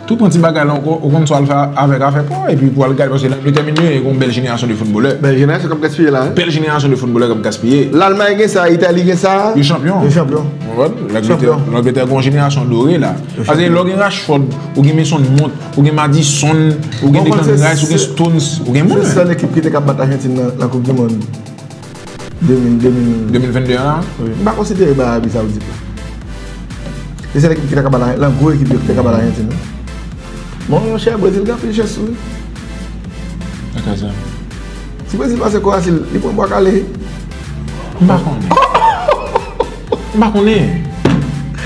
tou pran ti bagay la ankò, ou konn sa w al fè avèk afè pa w, epi pou w al gade, paske Langletè menm yo, yo gen yon bèl jenerasyon de foutbolè. Bèl jenerasyon k ap gaspiye la, wi. Bèl jenerasyon de foutbolè k ap gaspiye. Lalmay gen sa, Itali gen sa. Yo chanpyon. Yo chanpyon. Ou konprann? Langletè, Langletè gen yon jenerasyon dore la. Paske lè w gen Rashford, ou gen Mason Mount, ou gen Maddison, ou gen Declan Rice, ou gen Stones, ou gen moun. Se sèl ekip ki te ka bat Ajantin nan, nan Koup di Mond. De mil, de mil. De mil venn de an la? Wi. M pa konsidere bagay Arabi Saoudit la. Se sèl ekip ki te ka bat, nan gwo ekip yo ki te ka bat Ajantin, wi. Monchè, Brezil gen anpil chans, wi. Nan ka sa. Si Brezil pase Kwayati, li pran bwa kale. M pa konnen. M pa konnen.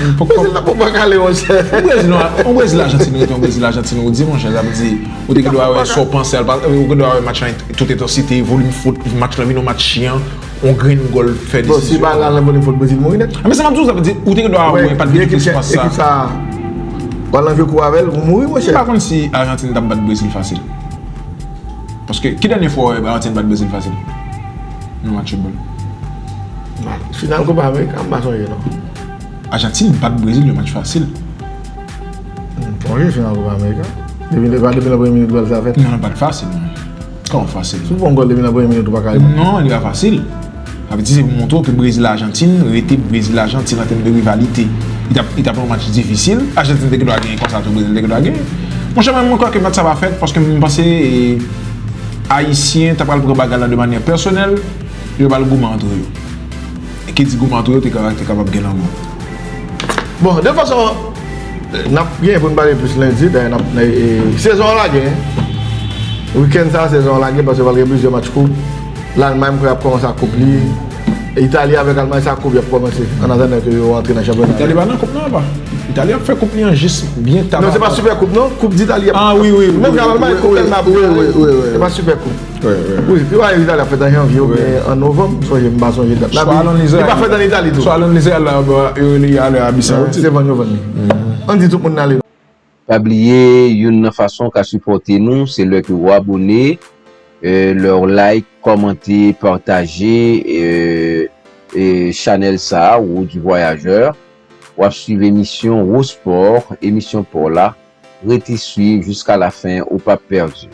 Brezil nan poko kale, monchè. Yon Brezil, yon Brezil Ajantin rete yon Brezil Ajantin, ou di, monchè, sa vle di, ou te gen dwa wè sa w panse, ou te gen dwa wè match lan tout entansite, volim fout, match lan vin yon match chiyan, yon grenn gòl fè desizyon. Bon, si bal la nan volim fout, Brezil mouri nèt. Men sa m ap di w, sa vle di, ou te gen dwa wè, pa t gen tout espas sa. Ekip sa, w al nan vye kou avè l, ou mouri, monchè. M pa konn si Ajantin t ap bat Brezil fasil. Paske, ki dènye fwa w wè Ajantin bat Brezil fasil? Nan match foutbòl. Final Copa America, m pa sonje, non. Ajantin bat Brezil yon match fasil. M sonje final Copa America. Depi, depi nan premye minit, gòl sa fèt. Non, li pa t fasil, non. Kòman fasil? Si w pran yon gòl depi nan premye minit, ou pa ka. Non, li pa fasil. Sa vle di, se pou montre w ke Brezil Ajantin rete Brezil Ajantin an tèm de rivalite. Li t ap, li t ap yon match difisil. Ajantin te gen dwa genyen konsa tou, Brezil te gen dwa genyen. Monchè, mwen, mwen kwè ke match sa va fèt, paske mwen panse, e, Ayisyen ta pral pran bagay la de manyè pèsonèl, yo pral goumen antre yo. E ki di goumen antre yo, te ka, te kapab gen lanmò. Bon, de fason, n ap gen pou n pale plis lendi, dayè n ap, e, e, sezon an lage, en. Wikenn sa a, sezon an lage, paske pral gen plizyè match koup. Lalmay, m kwè, ap kòmanse ak koup li. Itali avèk Almay, se ak koup y ap kòmanse. An atandan ke yo antre nan chanpyona. Itali pa nan koup nan, apa. Itali ap fè koup li an jis byen ta. Non, se pa Super Coupe, non. Koup d'Itali y ap. Ah, wi, wi, wi. Menm jan Lalmay, koup Lalmay ap. Wi, wi, wi, wi. Se pa Super Coupe. Wi, wi. Wi, pi pa Itali ap fèt an janvye oubyen an novanm, m sonje, m pa sonje dat la. Swa London Izrayèl. Swa London Izrayèl la, yo rele a lè a Arabie Saoudite. Se vann yo vann li. Ann di tout moun n ale. Pa bliye, youn nan fason w ka sipòte nou, se lè ke w abone, e, lè w like, kòmante, pataje, e, e, chanèl sa a, Wo di Vwayajè. W ap swiv emisyon Wo Spò, emisyon pò la. Rete swiv jiska lafen, ou p ap pèdi.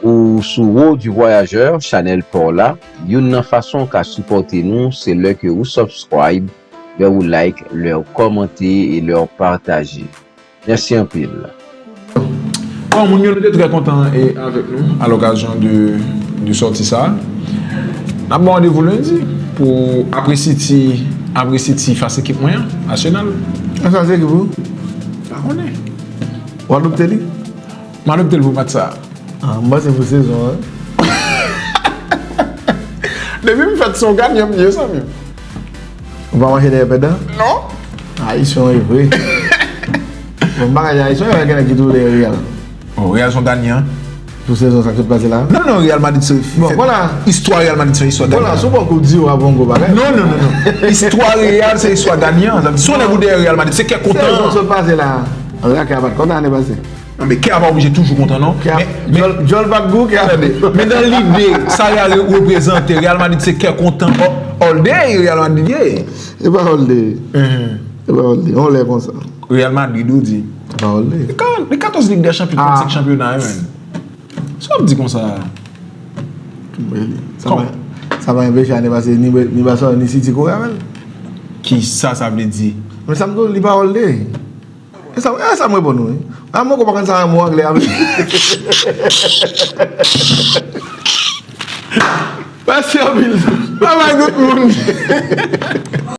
Ou sou Wo di Vwayajè, chanèl pò la. Youn nan fason w ka sipòte nou, se lè ke ou subscribe, lè ou like, lè ou kòmante e lè ou pataje. Mèsi anpil. Bon, moun yo, nou te trè kontan e avèk nou a lokazyon de, de sòti sa a. N ap ba w randevou lendi pou apre City, apre City fas ekip mwen an, Arsenal. Arsenal se ekip ou? Pa konnen. W adopte li? M adopte l pou match sa a. Ah, m panse pou sezon an. Depi m fèt se yon ganyan m ye, zanmi m. Ou pa mache dèyè pèdan? Non. Ayisyen w ye vre. Bon, m pa ka di Ayisyen, men gen nèg ki toujou dèyè Real. Oh, Real se yon ganyan. Pou sezon sa k sot pase la? Non, non, Real Madrid se. Bon, vwala. Istwa Real Madrid se yon istwa ganyan. Vwala, si w poko di w ap yon gwo bagay. Non, non, non, non. Istwa Real se istwa ganyan. Sa vle di, si w nèg ou dèyè Real Madrid, se kè kontan. Sezon sot pase la. An, Real pa t kontan ane pase. Non, men kè a pa oblije toujou kontan, non. Kè a, men, men, djòl, djòl pa t gou, kè a. Tande, men nan lide, sa Real re-, reprezante, Real Madrid se kè kontan, all, all day, Real Madrid ye. E pa all day. Mhm. E pa all day. On lè konsa. Real Madrid, ou di. E pa all day. Li ka, li katòz Lig dè Chanpyon, trannsenk chanpyona, wi, men. Sa w ap di konsa? Sa pa, sa pa enpeche ane pase, ni, ni Barcelona, ni City kore avè l. Kisa sa vle di? Men sa m di w, li pa all day. E sa, e sa m reponn ou, wi. A, mwen, ou pa konn sa, mo anglè a vle di. Mèsi anpil. Bye bye, tout moun.